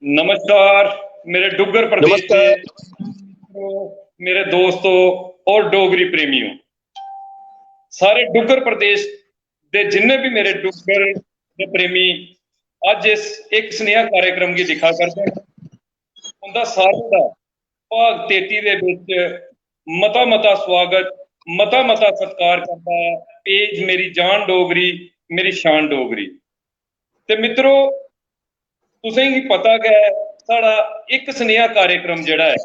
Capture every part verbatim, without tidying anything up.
नमस्कार मेरे डुग्गर प्रदेश दे, मेरे दोस्तों और डोगरी प्रेमियों। सारे डुग्गर प्रदेश दे जिन्ने भी मेरे डुग्गर दे प्रेमी अज्ज इस इक सनेहा कार्यक्रम गी दिक्खा करदे न, उंदा सारें दा भाग तेती दे बिच मता मता स्वागत, मता मता सत्कार करदा ऐ पेज मेरी जान डोगरी, मेरी शान डोगरी। ते मित्रो, तुसेंगी पता गै ऐ, साढ़ा इक सनेहा कार्यक्रम जेह्ड़ा ऐ,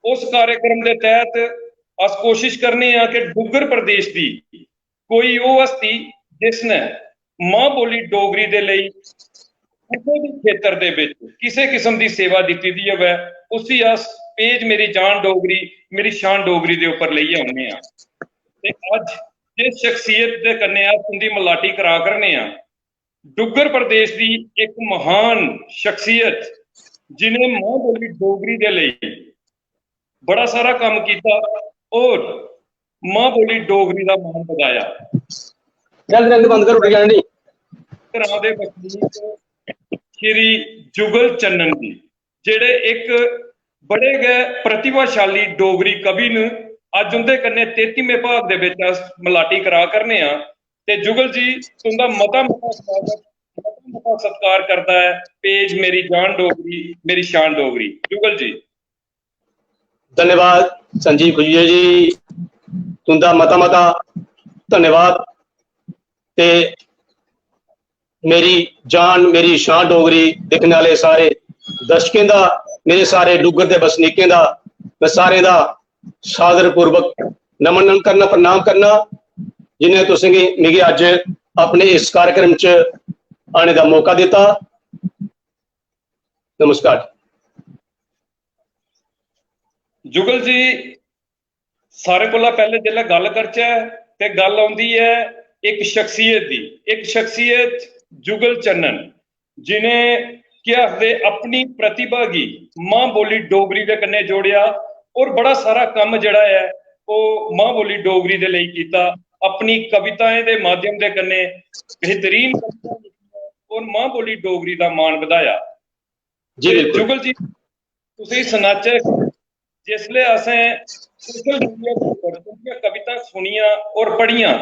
उस कार्यक्रम दे तैह्त अस कोशिश करने आं कि डुग्गर प्रदेश दी कोई ओह् हस्ती जिसने मां बोली डोगरी दे लेई कुसै भी खेतर दे बिच किसै किस्म दी सेवा दित्ती दी होवै, उसी अस पेज मेरी जान डोगरी, मेरी शान डोगरी दे उप्पर लेइयै औन्ने आं। ते अज्ज जिस शख्सियत दे कन्नै अस तुंदी मलाटी करा करने आं, डुग्गर प्रदेश दी इक महान शख्सियत जिनें मां बोली डोगरी दे लेई बड़ा सारा कम्म कीता और मां बोली डोगरी दा मान बधाया। चल रंग बंद करो, ठीक है नी? ग्रां दे बसनीक श्री जुगल चन्नन जी, जेह्ड़े इक बड़े गै प्रतिभाशाली डोगरी कवि न। अज्ज उं'दे कन्नै तेतीमें भाग दे बिच अस मलाटी करा करने आं। ते जुगल जी, तुं'दा मता मता स्वागत, मता मता सत्कार करदा ऐ पेज मेरी जान डोगरी, मेरी शान डोगरी। जुगल जी। धन्यवाद संजीव खुजूरिया जी, तुं'दा मता मता धन्यवाद। ते मेरी जान, मेरी शान डोगरी दिक्खने आह्ले सारे दर्शकें दा, मेरे सारे डुग्गर दे बसनीकें दा, में सारें दा सादरपूर्वक नमन करना, प्रणाम करना, जिन्हें तुसेंगी, मिगी अज्ज अपने इस कार्यक्रम च आने दा मौका दित्ता। नमस्कार। जुगल जी, सारें कोला पैह्ले जिसलै गल्ल करचै ते गल्ल औंदी ऐ इक शख्सियत दी, इक शख्सियत जुगल चन्नन, जिनें, केह् आखदे, अपनी प्रतिभा गी मां बोली डोगरी दे कन्नै जोड़ेआ और बड़ा सारा कम्म जेह्ड़ा ऐ ओह् मां बोली डोगरी दे लेई कीता। अपनी कविताएं दे माध्यम दे कन्नै बेहतरीन कवितां लिखियां और मां बोली डोगरी दा मान बधाया। जी, ते बिल्कुल। जुगल जी, तुसेंगी सनाचै, जिसलै असें सोशल मीडिया दे उप्पर तुंदियां कवितां सुनियां और पढ़ियां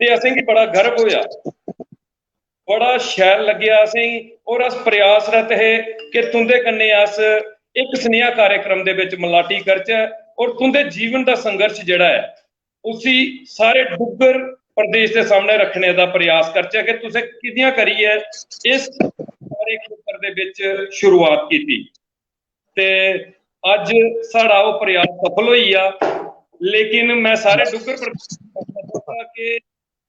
ते असेंगी बड़ा गर्व होआ, बड़ा शैल लग्गेआ असेंगी। और अस प्रयासरत हे कि तुंदे कन्नै अस इक सनेहा कार्यक्रम दे बिच मलाटी करचै और तुंदे जीवन दा संघर्ष जेह्ड़ा ऐ उसी सारे डुग्गर प्रदेश दे सामने रखने दा प्रयास करचै कि तुसें कि'यां करियै इस सारे खेतर दे बिच शुरुआत कीती। ते अज्ज साढ़ा ओह् प्रयास सफल होई गेआ। लेकिन मैं सारे डुग्गर प्रदेश गी आखना चाहूंगा कि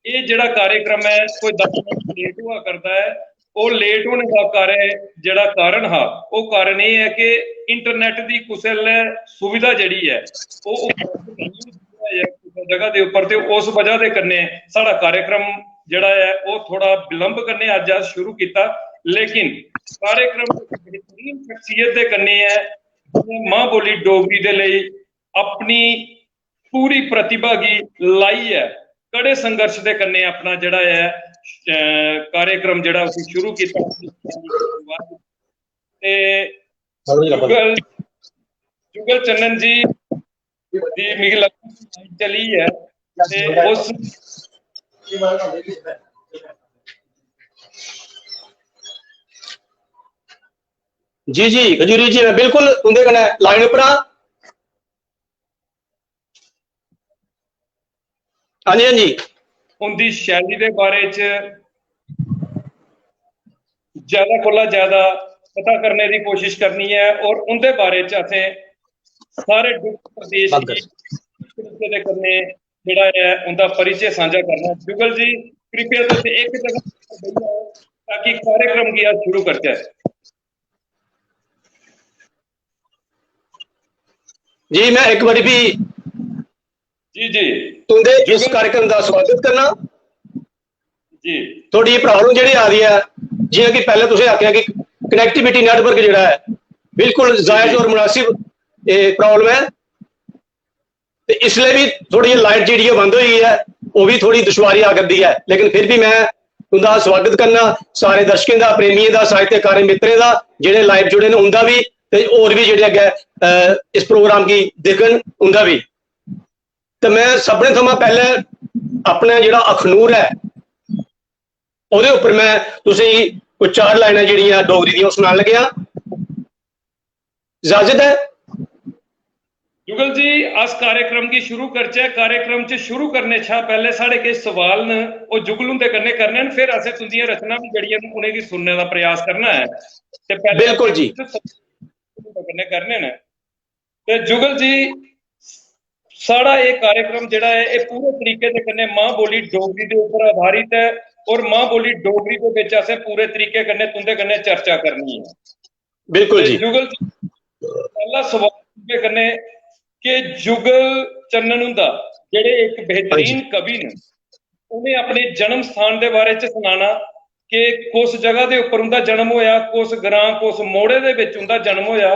एह् जेह्ड़ा कार्यक्रम ऐ, कोई दस मिनट लेट होआ करदा ऐ। ओह् लेट होने दा कार्य, जेह्ड़ा कारण हा, ओह् कारण एह् ऐ कि इंटरनेट दी कुसै बेल्लै सुविधा जेह्ड़ी ऐ, ओह् उपलब्ध नेईं होंदी ऐ कुसै जगह दे उप्पर, ते उस वजह दे कन्नै साढ़ा कार्यक्रम जेह्ड़ा ऐ, ओह् थोह्ड़ा विलंब कन्नै अज्ज अस शुरू कीता। लेकिन कार्यक्रम इक बेहतरीन शख्सियत दे कन्नै ऐ, जि'नें मां बोली डोगरी दे लेई अपनी पूरी प्रतिभा गी लाइयै कड़े संघर्ष दे कन्नै अपना जेह्ड़ा ऐ, अ, कार्यक्रम जेह्ड़ा उसी शुरू कीता। ते जुगल, जुगल चन्नन जी दी मिगी लगदा चली ऐ ते उस जी, जी, खजूरी जी, मैं बिल्कुल उं'दे कन्नै लाइन उप्पर आं। हाँ जी, हाँ जी। उं'दी शैली दे बारे च ज्यादा कोला ज्यादा पता करने दी कोशिश करनी ऐ और उं'दे बारे च असें सारे डुग्गर प्रदेश गी इक तरीके दे कन्नै जेह्ड़ा ऐ उं'दा परिचय सांझा करना। जुगल जी, कृपया तुस इक जगह बेही जाओ ताकि कार्यक्रम गी अस शुरू करचै। जी, मैं इक बारी भी जी, जी। तुंदे इस जुगल कार्यक्रम दा स्वागत करना। जी। थोड़ी problem जेह्ड़ी आ दी ऐ, जि'यां कि पैह्ले तुसें आखेआ कि connectivity network जेह्ड़ा ऐ, बिल्कुल जी, जायज जी। और मुनासिब एह् problem ऐ। ते इसलै बी थोड़ी जेही लाइट जेह्ड़ी ऐ बंद होई गेई ऐ, ओह् बी थोड़ी दुश्वारी आ करदी ऐ, लेकिन फिर बी मैं तुं'दा स्वागत करना, सारे दर्शकें दा, प्रेमियें दा, साहित्यकारें मित्तरें दा, जेह्ड़े live जुड़े न उं'दा बी, ते होर बी जेह्ड़े अग्गें, अ, इस program गी दिक्खन उं'दा बी। ते में सभनें थमां पैह्लें अपना जेह्ड़ा अखनूर ऐ, ओह्दे उप्पर में तुसेंगी कोई चार लाइनां जेह्ड़ियां डोगरी दियां, ओह् सनान लग्गेआं। इजाजत ऐ? जुगल जी, अस कार्यक्रम गी शुरू करचै। कार्यक्रम च शुरू करने शा पैह्ले साढ़े किश सवाल न, ओह् जुगल हुंदे कन्नै करने न, फिर असें तुंदियां रचनां बी जेह्ड़ियां न, उ'नेंगी सुनने दा प्रयास करना ऐ। ते पैह्ले बिल्कुल जी। अस हुंदे कन्नै करने न। ते जुगल जी, साढ़ा एह् कार्यक्रम जेह्ड़ा ऐ, एह् पूरे तरीके दे कन्नै मां बोली डोगरी दे उप्पर आधारित ऐ, और मां बोली डोगरी दे बिच असें पूरे तरीके कन्नै तुंदे कन्नै चर्चा करनी ऐ। बिल्कुल ते जी। जुगल जी, पैह्ला सवाल तुंदे कन्नै कि जुगल चन्नन हुंदा, जेह्ड़े इक बेहतरीन कवि न, उ'नें अपने जन्म स्थान दे बारे च सनाना कि कुस जगह दे उप्पर उं'दा जन्म होया, कुस ग्रां, कुस मोड़े दे बिच उं'दा जन्म होया,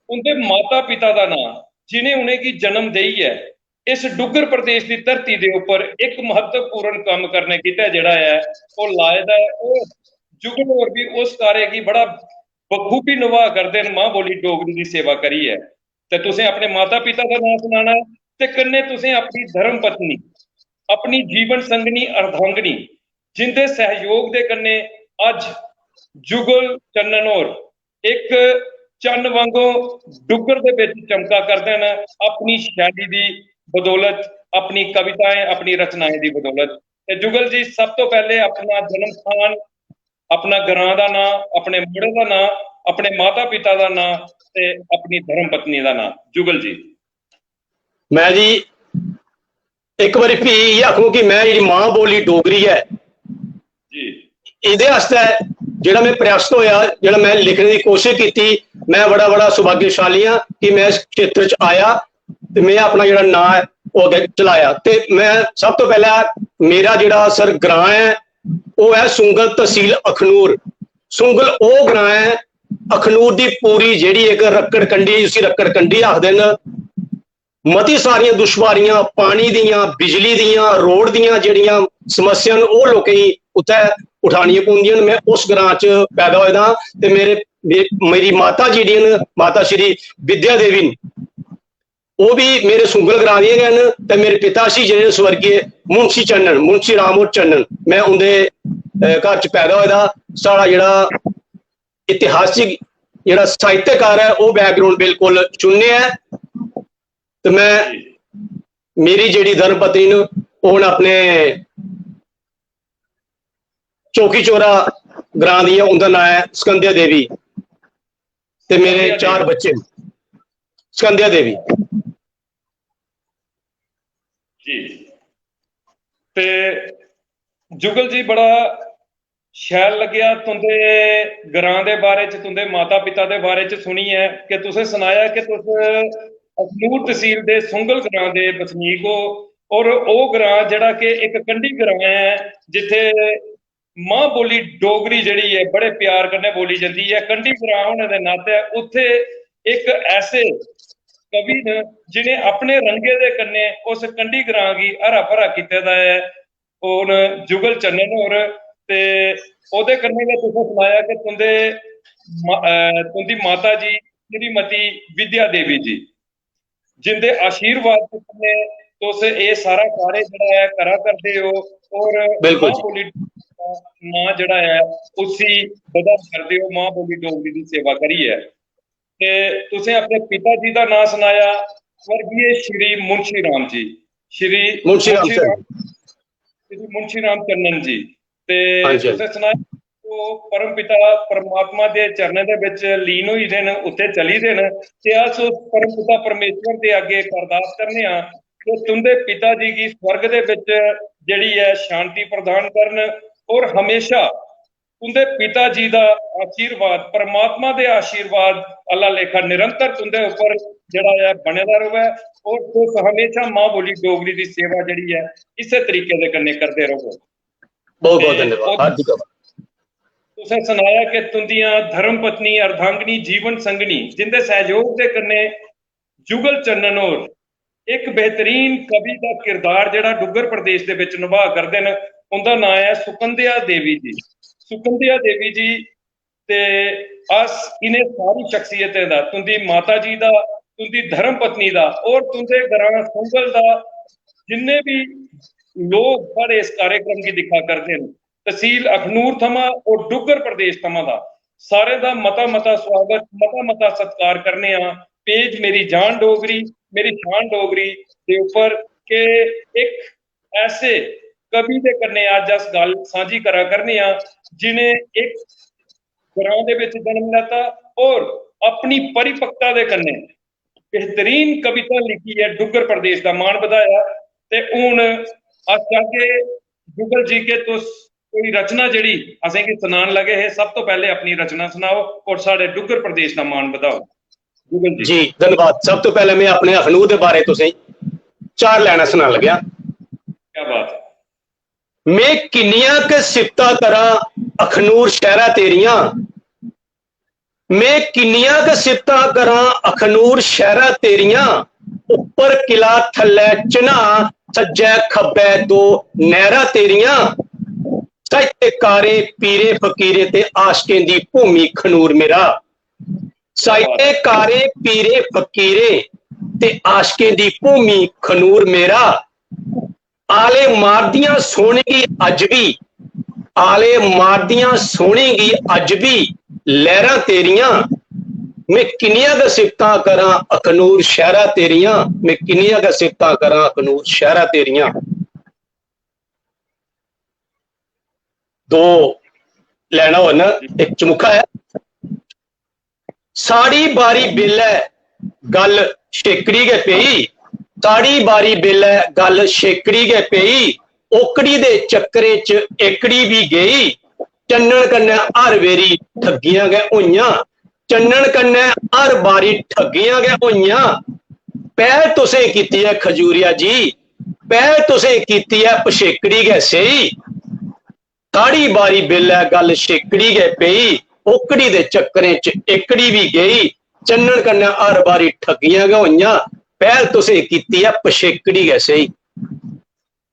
उं'दे माता पिता दा नांऽ, जि'नें उ'नेंगी जन्म देइयै इस डुग्गर प्रदेश दी धरती दे उप्पर इक महत्वपूर्ण कम्म करने गितै जेह्ड़ा ऐ, ओह् लाए दा ऐ। ओह् जुगल होर बी उस कार्य गी बड़ा बखूबी नभाऽ करदे न, मां बोली डोगरी दी सेवा करियै। ते तुसें अपने माता पिता दा नांऽ सनाना ऐ ते कन्नै तुसें अपनी धर्म पत्नी, अपनी जीवन संगनी अर्धांगिनी, जिंदे सैहयोग दे कन्नै अज्ज जुगल चन्नन होर इक चन्न वांगू डुग्गर दे बिच चमका करदे न, अपनी शैली दी बदौलत, अपनी कविताएं, अपनी रचनाएं दी बदौलत। ते जुगल जी, सब तो पैह्ले अपना जन्म स्थान, अपना ग्रां दा नांऽ, अपने मोड़े दा नांऽ, अपने माता पिता दा नांऽ ते अपनी धर्म पत्नी दा नांऽ। जुगल जी। में जी इक बारी फ्ही इ'यै आखूं कि में जेह्ड़ी मां बोली डोगरी ऐ, जी। एह्दे आस्तै जेह्ड़ा में प्रयास होया, जेह्ड़ा में लिखने दी कोशिश कीती, में बड़ा, बड़ा सौभाग्यशाली आं कि में इस क्षेत्र च आया ते में अपना जेह्ड़ा नांऽ ऐ, ओह् अग्गें चलाया। ते में सब तो पैह्लें, मेरा जेह्ड़ा सर ग्रांऽ ऐ, ओह् ऐ सुंगल, तसील अखनूर। सुंगल ओह् ग्रांऽ ऐ, अखनूर दी पूरी जेह्ड़ी इक रक्कड़ कंडी, उसी रक्कड़ कंडी आखदे न, मती सारियां दुश्वारियां, पानी दियां, बिजली दियां, रोड दियां जेह्ड़ियां समस्यां न, ओह् लोकें गी उत्थै उठानियां पौंदियां न। में उस ग्रां च पैदा होए दा आं ते मेरे, मे-, मेरी माता जेह्ड़ियां न, माता श्री विद्या देवी न, ओह् बी मेरे सुंगल ग्रां दियां गै न। ते मेरे पिता श्री जेह्ड़े स्वर्गीय मुंशी चन्नन, मुंशी राम होर चन्नन, में उं'दे, अ, घर च पैदा होए दा। साढ़ा जेह्ड़ा इतिहासिक जेह्ड़ा साहित्यकार ऐ, ओह् background बिल्कुल शून्य ऐ। ते में, मेरी जेह्ड़ी धर्म पत्नी न, ओह् न अपने चौकी चौरा ग्रां दी ऐ, उं'दा नांऽ ऐ स्कंध्या देवी। ते मेरे चार बच्चे न। स्कंध्या देवी। जी। ते जुगल जी, बड़ा शैल लग्गेआ तुं'दे ग्रां दे बारे च, तुं'दे माता पिता दे बारे च सुनियै कि तुसें सनाया कि तुस अखनूर तसील दे सुंगल ग्रां दे बसनीक ओ, और ओह् ग्रां जेह्ड़ा कि इक कंढी ग्रां ऐ, जित्थै मां बोली डोगरी जेह्ड़ी ऐ, बड़े प्यार कन्नै बोली जंदी ऐ। कंढी ग्रां होने दे नाते उत्थै इक ऐसे कवि न जिनें अपने रंगे दे कन्नै उस कंढी ग्रां गी हरा भरा कीते दा ऐ। ओह् न जुगल चन्नन होर। ते ओह्दे कन्नै गै तुसें सनाया कि तुं'दे मा-, अ, तुं'दी माता जी श्रीमती विद्या देवी जी, जिंदे आशीर्वाद दे कन्नै तुस एह् सारा कार्य जेह्ड़ा ऐ करा करदे ओ, और बिल्कुल मां जी। बोली दा नांऽ जेह्ड़ा ऐ उसी बधा करदे ओ, मां बोली डोगरी दी सेवा करियै। ते तुसें अपने पिता जी दा नांऽ सनाया, स्वर्गीय श्री मुंशी राम जी, श्री मुंशी राम मुंशी चन्नन। राम, श्री मुंशी राम चन्नन जी। ते हां जी, हां जी। तुसें सनाया ओह् परम पिता परमात्मा दे चरणें दे बिच लीन होई दे न, उत्थे चली दे न। ते अस उस परम पिता परमेश्वर दे अग्गे अरदास करने आं कि तुंदे पिता जी गी स्वर्ग दे बिच जेह्ड़ी ऐ शांति प्रदान करन, और हमेशा तुंदे पिता जी दा आशीर्वाद, परमात्मा दे आशीर्वाद आह्ला लेखा निरंतर तुंदे उप्पर जेह्ड़ा ऐ बने दा र'वै, और तुस हमेशा मां बोली डोगरी दी सेवा जेह्ड़ी ऐ इस्सै तरीके दे कन्नै करदे र'वो। बहुत बहुत ते धन्यवाद, ओह् हार्दिक आभार। तुसें सनाया कि तुंदियां धर्म पत्नी, अर्धांगिनी, जीवन संगनी, जिंदे सैहयोग दे कन्नै जुगल चन्नन होर इक बेहतरीन कवि दा किरदार जेह्ड़ा डुग्गर प्रदेश दे बिच नभाऽ करदे न, उं'दा नांऽ ऐ सुकंध्या देवी जी। सुकंध्या देवी जी, ते अस इ'नें सारी शख्सियतें दा, तुं'दी माता जी दा, तुं'दी धर्म पत्नी दा और तुं'दे ग्रां सुंगल दा, जिन्ने बी लोग साढ़े इस कार्यक्रम गी दिक्खा करदे न, तहसील अखनूर थमां और डुग्गर प्रदेश थमां दा, सारें दा मता मता स्वागत, मता मता सत्कार करने आं। पेज मेरी जान डोगरी, मेरी शान डोगरी दे उप्पर के इक ऐसे कवि दे कन्नै अज्ज अस गल्ल सांझी करा करने आं, जि'नें इक ग्रां दे बिच जन्म लैता और अपनी परिपक्वता दे कन्नै बेहतरीन कविता लिखी ऐ, डुग्गर प्रदेश दा मान बधाया। ते हून अस चाहगे जुगल जी के तुस कोई रचना जेह्ड़ी असेंगी सनान लगे हे, सब तो पैह्ले अपनी रचना सनाओ और साढ़े डुग्गर प्रदेश दा मान बधाओ। जुगल जी। जी, धन्यवाद। सब तो पैह्ले में अपने अखनूर दे बारे तुसें चार लाइनां सनान लग्या। क्या बात है। में किन्नियां क सिफतां करां अखनूर शैह्रा तेरियां, में किन्नियां क सिफतां करां अखनूर शैह्रा तेरियां, उप्पर किला थल्लै चन्हां, सज्जै खब्बै दो नैह्रां तेरियां। साहित्यकारें, पीरें, फकीरें ते आशकें दी भूमि खनूर मेरा। साहित्यकारें, पीरें, फकीरें ते आशकें दी भूमि खनूर मेरा। आले मारदियां सोहने गी अज्ज बी, आले मारदियां सोहने गी अज्ज बी लैह्रां तेरियां। में किन्नियां गै सिफतां करां अखनूर शैह्रा तेरियां, में किन्नियां गै सिफतां करां अखनूर शैह्रा तेरियां। दो लैना होर न, इक चमुखा ऐ। साढ़ी बारी बेल्लै गल्ल छेकड़ी गै पेई, साढ़ी बारी बेल्लै गल्ल छेकड़ी गै पेई, ओकड़ी दे चक्करें च एकड़ी बी गेई, चन्नन कन्नै हर बेरी ठग्गियां गै होइयां, चन्नन कन्नै हर बारी ठग्गियां गै होइयां। पैह्ल तुसें कीती ऐ खजूरिया जी, पैह्ल तुसें कीती ऐ पछेकड़ी गै सेही। साढ़ी बारी बेल्लै गल्ल छेकड़ी गै पेई, ओकड़ी दे चक्करें च एकड़ी बी गेई, चन्नन कन्नै हर बारी ठग्गियां गै होइयां। पैह्ल तुसें कीती ऐ पछेकड़ी गै सेही।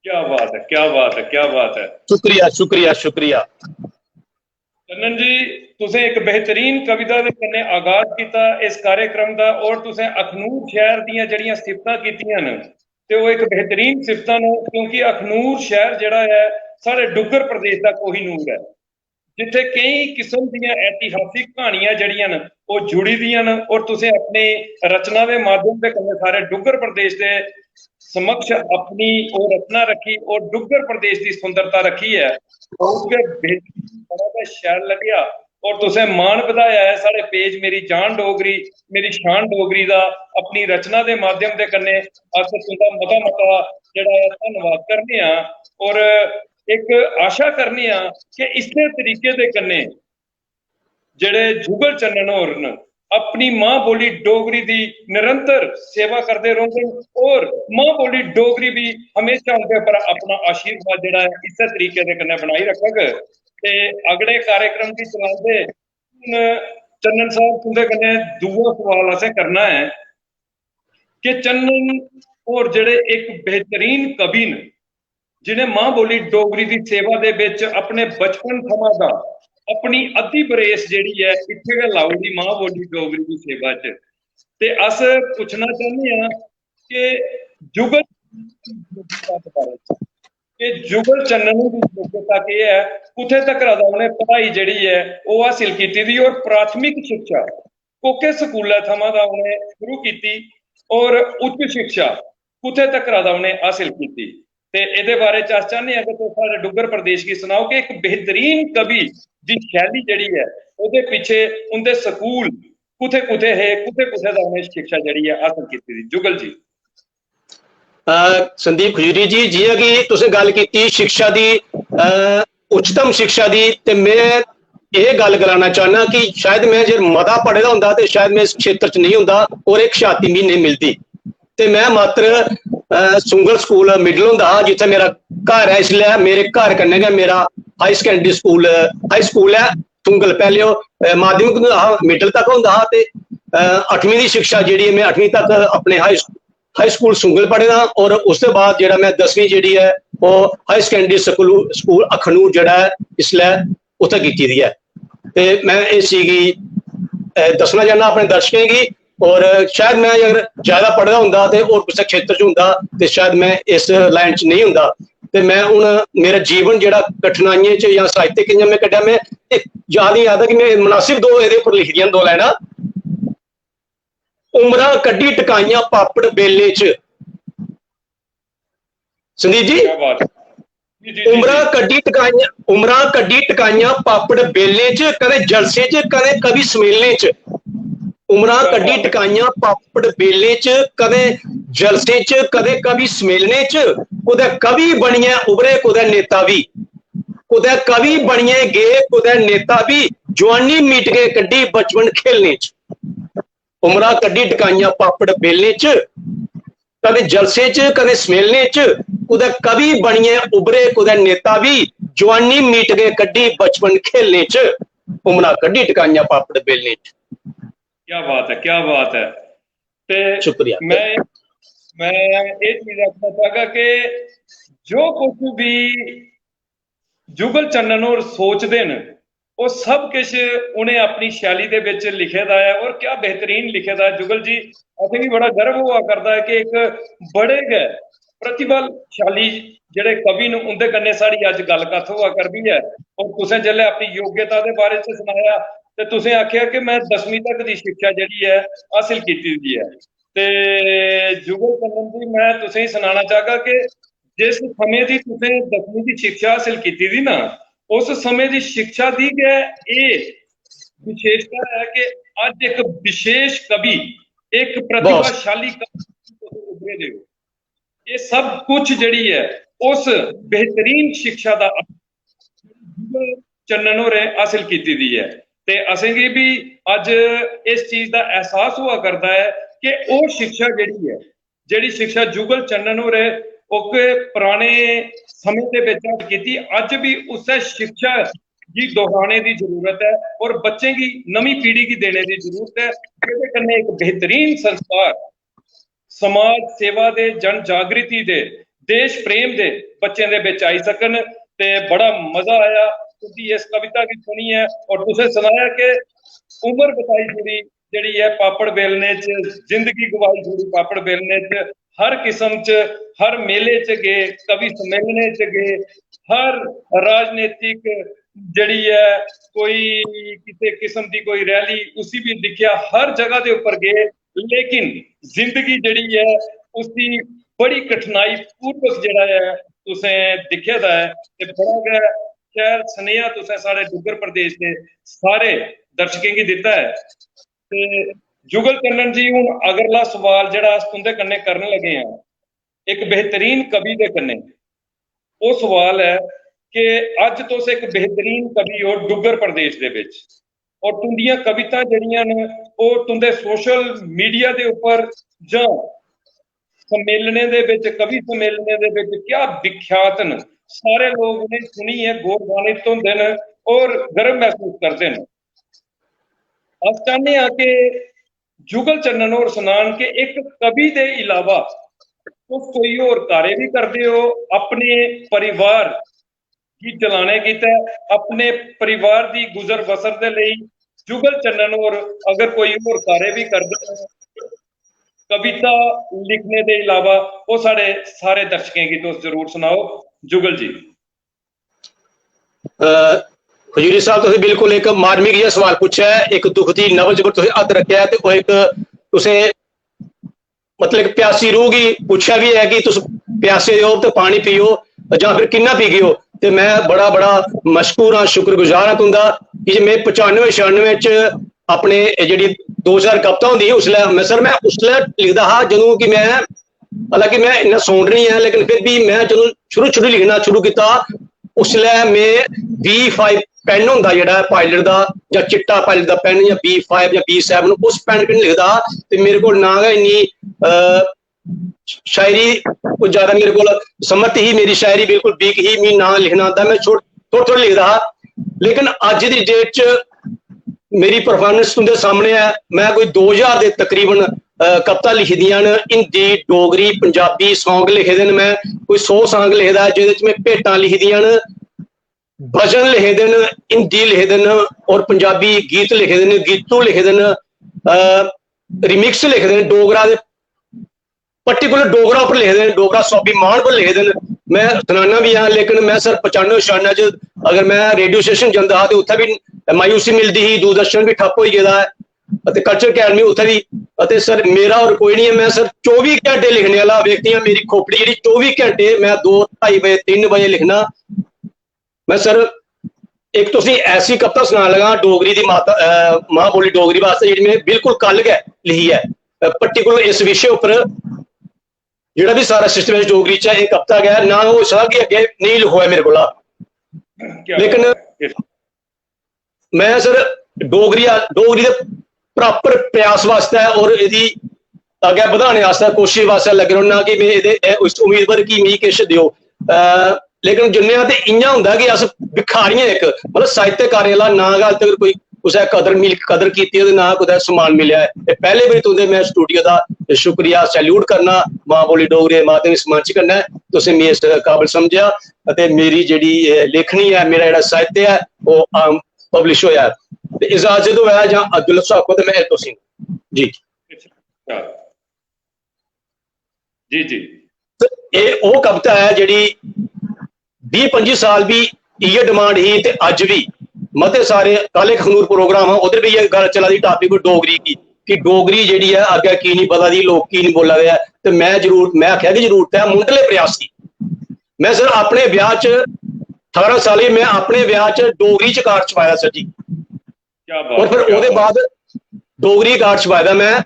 क्या बात है, क्या बात है, क्या बात है। शुक्रिया, शुक्रिया, शुक्रिया। चन्नन जी, तुसें इक बेहतरीन कविता दे कन्नै आगाज कीता इस कार्यक्रम दा, और तुसें अखनूर शैह्र दियां जेह्ड़ियां सिफतां कीतियां न, ते ओह् इक बेहतरीन सिफतां न, क्योंकि अखनूर शैह्र जेह्ड़ा ऐ, साढ़े डुग्गर प्रदेश दा कोहिनूर ऐ, जित्थै केईं किस्म दियां ऐतिहासिक क्हानियां जेह्ड़ियां न, ओह् जुड़ी दियां न, और तुसें अपनी रचना दे माध्यम दे कन्नै सारे डुग्गर प्रदेश दे समक्ष अपनी ओह् रचना रक्खी और डुग्गर प्रदेश दी सुंदरता रक्खी ऐ। बहुत गै बेहतरीन, बड़ा गै शैल लग्गेआ। और तुसें मान बधाया ऐ साढ़े पेज मेरी जान डोगरी, मेरी शान डोगरी दा, अपनी रचना दे माध्यम दे कन्नै अस तुं'दा मता मता जेह्ड़ा ऐ धन्नवाद करने आं। और इक आशा करने आं कि इस्सै तरीके दे कन्नै जेह्ड़े जुगल चन्नन होर न, अपनी मां बोली डोगरी दी निरंतर सेवा करदे रौह्ङन और मां बोली डोगरी बी हमेशा उं'दे पर अपना आशीर्वाद जेह्ड़ा ऐ, इस्सै तरीके दे कन्नै बनाई रखग। ते अगले कार्यक्रम गी चलांदे हून चन्नन साहब, तुं'दे कन्नै दूआ सवाल असें करना ऐ कि चन्नन होर जेह्ड़े इक बेहतरीन कवि न, जि'नें मां बोली डोगरी दी सेवा दे बिच अपने बचपन थमां दा अपनी अद्धी बरेस जेह्ड़ी ऐ, इत्थै गै लाई ओड़ी मां बोली डोगरी दी सेवा च। ते अस पुच्छना चाह्न्ने आं कि जुगल, कि जुगल चन्नन दी योग्यता केह् ऐ, कुत्थै तक्कर दा उ'नें पढ़ाई जेह्ड़ी ऐ, ओह् हासिल कीती दी, और प्राथमिक शिक्षा कोह्के स्कूलै थमां दा उ'नें शुरू कीती और उच्च शिक्षा कुत्थै तक्कर दा उ'नें हासिल कीती? ते एह्दे बारे च अस चाह्न्ने आं कि तुस साढ़े डुग्गर प्रदेश गी सनाओ कि इक बेहतरीन कवि दी शैली जेह्ड़ी ऐ, ओह्दे पिच्छे उं'दे स्कूल कुत्थै कुत्थै हे, कुत्थै कुत्थै दा उ'नें शिक्षा जेह्ड़ी ऐ हासल कीती दी? जुगल जी। अ, संदीप खजूरी जी, जि'यां कि तुसें गल्ल कीती शिक्षा दी, अ, उच्चतम शिक्षा दी, ते में एह् गल्ल गलाना चाह्न्नां कि शायद में जे मता पढ़े दा होंदा ते शायद में इस क्षेत्र च नेईं होंदा और इक शांति मिगी नेईं मिलदी। ते में मात्र, अ, सुंगल स्कूल मिडल होंदा हा, जित्थै मेरा घर ऐ, इसलै मेरे घर कन्नै गै मेरा high secondary school, high school ऐ सुंगल। पैह्लें ओह्, अ, माध्यमिक होंदा हा, मिडल तक होंदा हा ते, अ, अठमीं दी शिक्षा जेह्ड़ी ऐ, में अठमीं तक अपने हाई, हाई स्कूल सुंगल पढ़े दा और उसदे बाद जेह्ड़ा में दसमीं जेह्ड़ी ऐ, ओह् high secondary school school Akhnoor जेह्ड़ा ऐ इसलै उत्थै कीती दी ऐ। ते में इस चीज गी अ, दस्सना चाह्न्नां अपने दर्शकें गी। और शायद में अगर ज्यादा पढ़े दा होंदा ते होर कुसै खेतर च होंदा ते शायद में इस लाइन च नेईं होंदा। ते में हून मेरा जीवन जेह्ड़ा कठिनाइयें च जां साहित्यक इ'यां में कड्ढेआ, में इक याद निं आ दा कि में मनासिब दो एह्दे उप्पर लिखी दियां न दो लाइनां। उमरां कड्ढी टकाइयां पापड़ बेलें च। संदीप जी, क्या बात है। जी, जी, जी, उमरां जी। कड्ढी टकाइयां उमरां कड्ढी टकाइयां पापड़ बेलें च, कदें जलसे च, कदें कवि सम्मेलनें च। उमरां क्या कड्ढी बात है। टकाइयां पापड़ बेलें च, कदें जलसे च, कदें कवि सम्मेलनें च। कुतै कवि बनियै उभरे कुतै नेता बी, कुतै कवि बनियै गे कुतै नेता बी। जुआनी मीटिंगें कड्ढी बचपन खेलने च। उमरां कड्ढी टकाइयां पापड़ बेलने च, कदें जलसे च, कदें सम्मेलने च। कुतै कवि बनियै उभरे कुतै नेता बी। जुआनी मीटिंगें कड्ढी बचपन खेलने च, उमरां कड्ढी टकाइयां पापड़ बेलने च। क्या बात है, क्या बात है। ते शुक्रिया। मैं मैं ये चीज आखना चाहगा कि जो कुछ भी जुगल चन्नन होर सोचदे न, ओह् सब किश उ'नें अपनी शैली दे बिच लिखे दा ऐ। और क्या बेहतरीन लिखे दा ऐ जुगल जी। असेंगी बड़ा गर्व होआ करदा ऐ कि इक बड़े गै प्रतिभाशाली जेह्ड़े कवि न, उं'दे कन्नै साढ़ी अज्ज गल्ल कत्थ होआ करदी ऐ। और तुसें जिसलै अपनी योग्यता दे बारे च सनाया ते तुसें आखेआ कि मैं दसमीं तक दी शिक्षा जेह्ड़ी ऐ हासल कीती दी ऐ। ते जुगल चन्नन जी, मैं तुसेंगी सनाना चाहगा कि जिस समें दी तुसें दसमीं दी शिक्षा हासल कीती दी ना, उस समें दी शिक्षा दी गै एह् विशेषता ऐ कि अज्ज इक विशेष कवि, इक प्रतिभाशाली कवि तुस उभरे दे ओ। एह् सब कुछ जेह्ड़ी ऐ उस बेहतरीन शिक्षा दा जुगल चन्नन होरें हासल कीती दी ऐ। ते असेंगी बी अज्ज इस चीज दा एहसास होआ करदा ऐ कि ओह् शिक्षा जेह्ड़ी ऐ, जेह्ड़ी शिक्षा जुगल चन्नन होरें ओह्के पराने समें दे बिच हासल कीती, अज्ज बी उस्सै शिक्षा गी दोहराने दी जरूरत ऐ और बच्चें गी, नमीं पीढ़ी गी देने दी जरूरत ऐ, जेह्दे कन्नै इक बेहतरीन संस्कार समाज सेवा दे, जन जागृति दे, देश प्रेम दे बच्चें दे बिच आई सकन। ते बड़ा मजा आया तुंदी इस कविता गी सुनियै। और तुसें सनाया कि उम्र बताई छोड़ी जेह्ड़ी ऐ पापड़ बेलने च, जिंदगी गवाई छोड़ी पापड़ बेलने च, हर किस्म च, हर मेले च गे, कवि सम्मेलने च गे, हर राजनीतिक जेह्ड़ी ऐ कोई किसे किस्म दी कोई रैली, उसी बी दिक्खेआ, हर जगह दे उप्पर गे, लेकिन जिंदगी जेह्ड़ी ऐ उसी बड़ी कठिनाई पूर्वक जेह्ड़ा ऐ तुसें दिक्खे दा ऐ। ते बड़ा गै शैल सनेहा तुसें साढ़े डुग्गर प्रदेश दे सारे दर्शकें गी दित्ता ऐ। ते जुगल चन्नन जी, हून अगला सवाल जेह्ड़ा अस तुंदे कन्नै करन लगे आं इक बेहतरीन कवि दे कन्नै, ओह् सवाल ऐ कि अज्ज तुस इक बेहतरीन कवि ओ डुग्गर प्रदेश दे बिच, और तुंदियां कवितां जेह्ड़ियां न ओह् तुंदे सोशल मीडिया दे उप्पर जां सम्मेलनें दे बिच, कवि सम्मेलनें दे बिच क्या विख्यात न। सारे लोग उ'नेंगी सुनियै गौरवान्वित होंदे न और गर्व महसूस करदे न। अस चाह्न्ने आं कि जुगल चन्नन होर सनान कि इक कवि दे इलावा तुस कोई होर कार्य भी करदे ओ, अपने परिवार गी चलाने गितै, अपने परिवार दी गुजर बसर दे लेई जुगल चन्नन होर अगर कोई होर कार्य भी करदे न, कविता लिखने दे इलावा, ओह् साढ़े सारे दर्शकें गी तुस जरूर सनाओ जुगल जी। अ, खजूरी साहब, तुसें बिल्कुल इक मार्मिक जिहा सवाल पुच्छेआ ऐ, इक दुख दी नबज पर तुसें हत्थ रक्खेआ ऐ, ते ओह् इक तुसें, मतलब, इक प्यासी रूह गी पुच्छेआ बी ऐ कि तुस प्यासे ओ ते पानी पियो जां फिर किन्ना पीगे ओ। ते में बड़ा, बड़ा मशकूर आं, शुक्रगुजार आं तुं'दा कि जे में पचानुए छेआनुए च अपने एह् जेह्ड़ी दो चार कविता होंदी ही उसलै, में, सर, में उसलै लिखदा हा जदूं कि में, हालांकि में इन्ना sound नहीं ऐ, लेकिन फिर भी में जदूं शुरू, शुरू लिखना शुरू कीता, उसलै में B five pen होंदा जेह्ड़ा ऐ पायलट दा, जां चिट्टा पायलट दा पेन, जां B five जां B seven, उस पेन कन्नै लिखदा हा। ते मेरे कोल ना गै इन्नी, अ, शायरी कोई ज्यादा मेरे कोल समर्थ ही, मेरी शायरी बिल्कुल weak ही, मी ना लिखना आंदा, में छोट-, थोह्ड़ा, थोह्ड़ा लिखदा हा। लेकिन अज्ज दी date च मेरी performance तुं'दे सामने ऐ, में कोई दो ज्हार दे तकरीबन कविता लिखी दियां न, हिंदी, डोगरी, पंजाबी song लिखे दे न। मैं कोई सौ song लिखे दा ऐ, जेह्दे च मैं भेटां लिखी दियां न, भजन लिखे दे न, हिंदी लिखे दे न और पंजाबी गीत लिखे दे न, गीतू लिखे दे न, रिमिक्स लिखे दे न, डोगरा दे, पर्टिकुलर डोगरा पर लिखे दे न, डोगरा स्वाभिमान पर लिखे दे न। मैं सनाना भी आं, लेकिन मैं सर पचानुए छानुए च अगर मैं रेडियो स्टेशन जंदा हा ते उत्थै भी मायूसी मिलदी ही, दूरदर्शन भी ठप्प होई गेदा ऐ ते कल्चर अकैडमी उत्थै भी। ते सर, मेरा और कोई नहीं है, मैं सर चौबी घंटे लिखने वाला व्यक्ति आं। मेरी खोपड़ी जेह्ड़ी चौबी घंटे, मैं दो ढाई बजे, तिन्न बजे लिखना। मैं सर इक तुसें ऐसी कविता सनान लगा डोगरी दी माता, अ, मां बोली डोगरी वास्तै, जेह्ड़ी मैं बिल्कुल कल गै लिखी ऐ, पर्टिकुलर इस विशे उप्पर। जेह्ड़ा भी सारा सिस्टम ऐ डोगरी च, इक कविता गै, ना हो सकदा कि अग्गें नेईं लिखोऐ मेरे कोला। क्या लेकिन बात है। मैं सर डोगरी, डोगरी दे प्रॉपर प्रयास वास्तै और एह्दी अग्गें बधाने आस्तै कोशिश वास्तै लग्गे रौह्ना कि मैं एह्दे, एह् उस उम्मीद पर कि मिगी किश देओ। अ, लेकिन जुन्नेआ ते इ'यां होंदा कि अस भिखारियां इक, मतलब, साहित्यकारें आह्ला नांऽ गै अज्ज तगर कोई कुसै कदर मिल-, कदर कीती ऐ ते ना कुतै सम्मान मिलेआ ऐ। ते पैह्ले बारी तुं'दे मैं स्टूडियो दा शुक्रिया, सैल्यूट करना, मां बोली डोगरी दे माध्यम इस मंच कन्नै तुसें मिगी इस काबल समझेआ। ते मेरी जेह्ड़ी, अ, लेखनी ऐ, मेरा जेह्ड़ा साहित्य ऐ, ओह् आम पब्लिश होया ऐ। ते इजाजत होऐ जां अब्दुल साहब को, ते मैं तुसें जी। अच्छा। जी, जी। ते एह् ओह् कविता ऐ जेह्ड़ी बीह् पंजी साल बी इ'यै डिमांड ही ते अज्ज बी मते सारे, कल इक अखनूर प्रोग्राम हा, उद्धर बी इ'यै गल्ल चला दी, टॉपिक डोगरी की, कि डोगरी जेह्ड़ी ऐ अग्गें की निं बधा दी, लोक की निं बोला दे ऐ। ते मैं जरूर, मैं आखेआ कि जरूरत ऐ मुंढले प्रयास दी। मैं सर अपने ब्याह च, ठारां साल ही, मैं अपने ब्याह च डोगरी च कार्ड छपाया सर जी। क्या बात और फिर है, क्या ओह्दे बात। बाद डोगरी कार्ड छपाए दा मैं।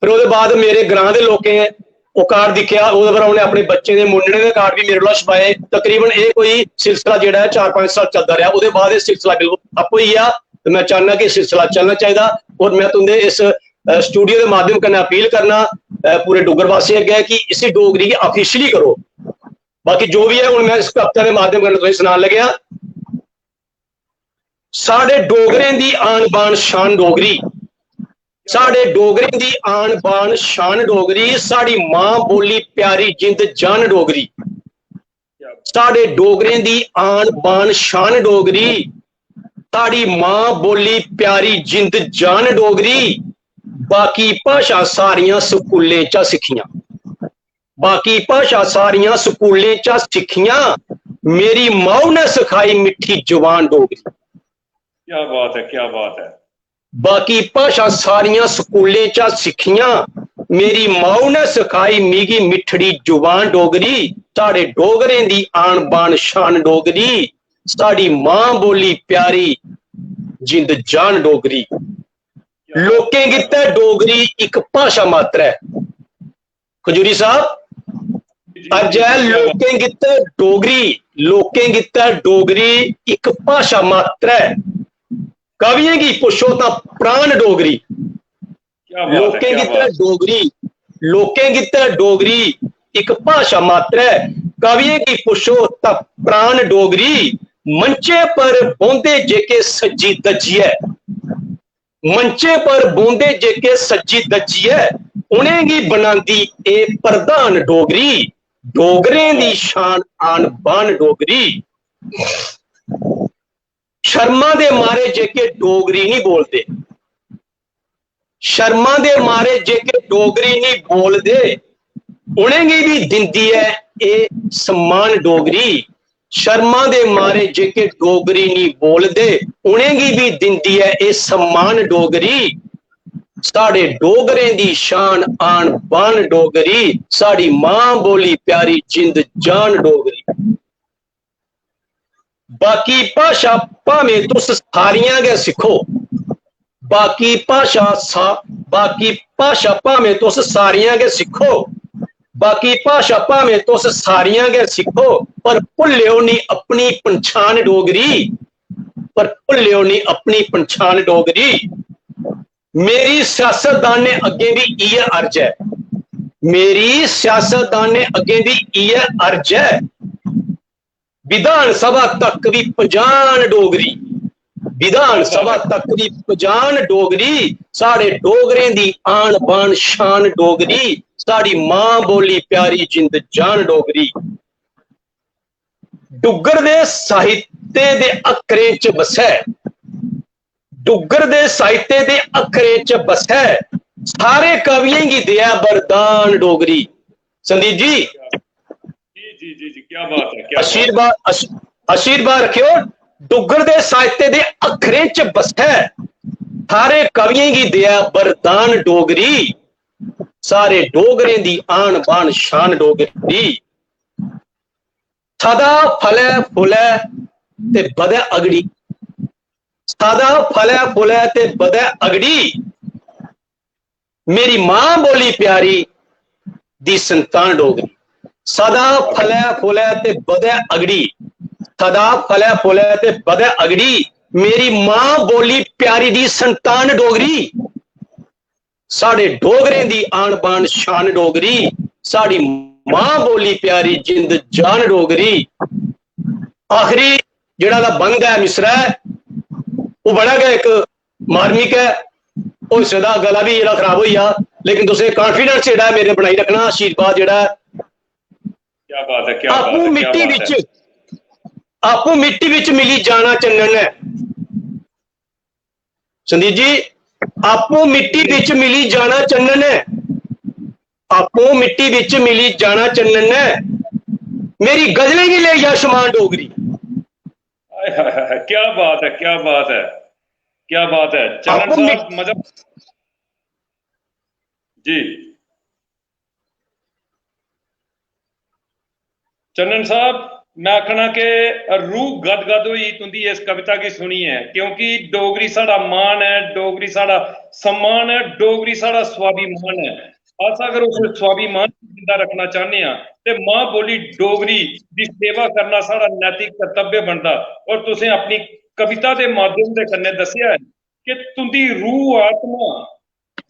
फिर ओह्दे बाद मेरे ग्रां दे लोकें ओह् कार्ड दिक्खेआ, ओह्दे पर उ'नें अपने बच्चें दे मुंडने दे कार्ड बी मेरे कोला छपाए। तकरीबन एह् कोई सिलसिला जेह्ड़ा ऐ चार पंज साल चलदा रेहा। ओह्दे बाद एह् सिलसिला बिल्कुल ठप्प होई गेआ। ते मैं चाह्न्नां कि सिलसिला चलना चाहिदा। और मैं तुं'दे इस, अ, स्टूडियो दे माध्यम कन्नै अपील करना, अ, पूरे डुग्गर वासियें अग्गें कि इसी डोगरी गी ऑफिशियली करो। बाकी जो बी ऐ, हून मैं इस कविता दे माध्यम कन्नै तुसेंगी सनान लगेआ। साढ़े डोगरें दी आन बान शान डोगरी, साढ़े डोगरें दी आन बान शान डोगरी, साढ़ी मां बोली प्यारी जिंद जान डोगरी। साढ़े डोगरें दी आन बान शान डोगरी, साढ़ी मां बोली प्यारी जिंद जान डोगरी। बाकी भाशां सारियां स्कूलें चा सिक्खियां, बाकी भाशां सारियां स्कूलें चा सिक्खियां, मेरी माऊ ने सखाई मिट्ठी जवान डोगरी। क्या बात है, क्या बात है। बाकी भाशां सारियां स्कूलें चा सिक्खियां, मेरी माऊ ने सखाई मिगी मिट्ठड़ी जुबान डोगरी। साढ़े डोगरें दी आन बान शान डोगरी, साढ़ी मां बोली प्यारी जिंद जान डोगरी। लोकें गित्तै डोगरी इक भाशा मात्र ऐ। खजूरी साहब, अज्ज ऐ लोकें गित्तै डोगरी, लोकें गित्तै डोगरी इक भाशा मात्र ऐ। कवियें गी पुच्छो तां प्राण डोगरी। क्या बात है, लोकें क्या गित्तै बात। डोगरी, लोकें गित्तै डोगरी इक भाशा मात्र ऐ। कवियें गी पुच्छो तां प्राण डोगरी। मंचे पर बौंह्दे जेह्के सज्जी दज्जियै, मंचे पर बौंह्दे जेह्के सज्जी दज्जियै, उ'नेंगी बनांदी एह् प्रधान डोगरी। डोगरें दी शान आन बान डोगरी। शर्मा दे मारे जेह्के डोगरी निं बोलदे, शर्मा दे मारे जेह्के डोगरी निं बोलदे, उ'नेंगी बी दिंदी ऐ एह् सम्मान डोगरी। शर्मा दे मारे जेह्के डोगरी निं बोलदे, उ'नेंगी बी दिंदी ऐ एह् सम्मान डोगरी। साढ़े डोगरें दी शान आन बान डोगरी, साढ़ी मां बोली प्यारी जिंद जान डोगरी। बाकी भाशा भामें तुस सारियां गै सिक्खो, बाकी भाशा सा-, बाकी भाशा भामें तुस सारियां गै सिक्खो, बाकी भाशा भामें तुस सारियां गै सिक्खो, पर भुल्लेओ निं अपनी पंछान डोगरी, पर भुल्लेओ निं अपनी पंछान डोगरी। मेरी सियासतदानें अग्गें बी इ'यै अर्ज ऐ, मेरी सियासतदानें अग्गें बी इ'यै अर्ज ऐ, विधान सभा तक बी पजान डोगरी, विधान सभा तक दी पजान डोगरी, साढ़े डोगरें दी आन बान शान डोगरी, साढ़ी मां बोली प्यारी जिंद जान डोगरी। डुग्गर दे साहित्य दे अक्खरें च बसै, डुग्गर दे साहित्य दे अक्खरें च बसै, सारे कवियें गी देऐ वरदान डोगरी। संदीप जी, जी जी जी जी, क्या बात है, क्या बात है। आशीर्वाद आश- आशीर्वाद रखेओ। डुग्गर दे साहित्य दे अक्खरें च बसै, सारे कवियें गी देऐ वरदान डोगरी, सारे डोगरें दी आन बान शान डोगरी। सदा फलै फुलै ते बधै अगड़ी, सदा फलै फुलै ते बधै अगड़ी, मेरी मां बोली प्यारी दी संतान डोगरी। सदा फलै फुलै ते बधै अगड़ी, सदा फलै फुलै ते बधै अगड़ी, मेरी मां बोली प्यारी दी संतान डोगरी। साढ़े डोगरें दी आन बान शान डोगरी, साढ़ी मां बोली प्यारी जिंद जान डोगरी। आखिरी जेह्ड़ा दा बंद ऐ मिसरा ऐ, ओह् बड़ा गै इक मार्मिक ऐ। होई सकदा गला बी जेह्ड़ा खराब होई जा, लेकिन तुसें कॉन्फिडेंस जेह्ड़ा ऐ मेरे बनाई रखना, आशीर्वाद जेह्ड़ा ऐ। क्या बात है, क्या बात आपूं है, क्या मिट्टी बात बिच है। आपूं मिट्टी बिच मिली जाना चन्नन ऐ। संदीप जी, आपूं मिट्टी बिच मिली जाना चन्नन ऐ, आपूं मिट्टी बिच मिली जाना चन्नन ऐ, मेरी गजलें गी लेई जा शमान डोगरी। हाय, हाय, हाय, क्या बात है, क्या बात है, क्या बात है। चन्नन आपको मि- साहब, मतलब, जी चन्नन साहब, मैं आखना कि रूह गदगद होई तुंदी इस कविता गी सुनियै, क्योंकि डोगरी साढ़ा मान ऐ, डोगरी साढ़ा सम्मान ऐ, डोगरी साढ़ा स्वाभिमान ऐ। अस अगर उस स्वाभिमान गी जिंदा रखना चाहने आं ते मां बोली डोगरी दी सेवा करना साढ़ा नैतिक कर्तव्य बनदा। और तुसें अपनी कविता दे माध्यम दे कन्नै दस्सेआ ऐ कि तुंदी रूह आत्मा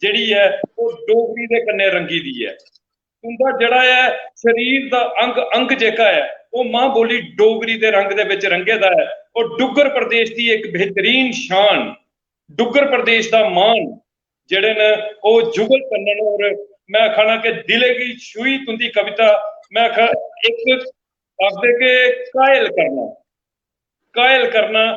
जेह्ड़ी ऐ ओह् डोगरी दे कन्नै रंगी दी ऐ। तुंदा जेह्ड़ा ऐ शरीर दा अंग अंग जेह्का ऐ ओह् मां बोली डोगरी दे रंग दे बिच रंगे दा ऐ। और डुग्गर प्रदेश दी इक बेहतरीन शान, डुग्गर प्रदेश दा मान जेह्ड़े न ओह् जुगल चन्नन। और मैं आखना कि दिले गी छूई तुंदी कविता। मैं आखा इक आखदे कि कायल करना, कायल करना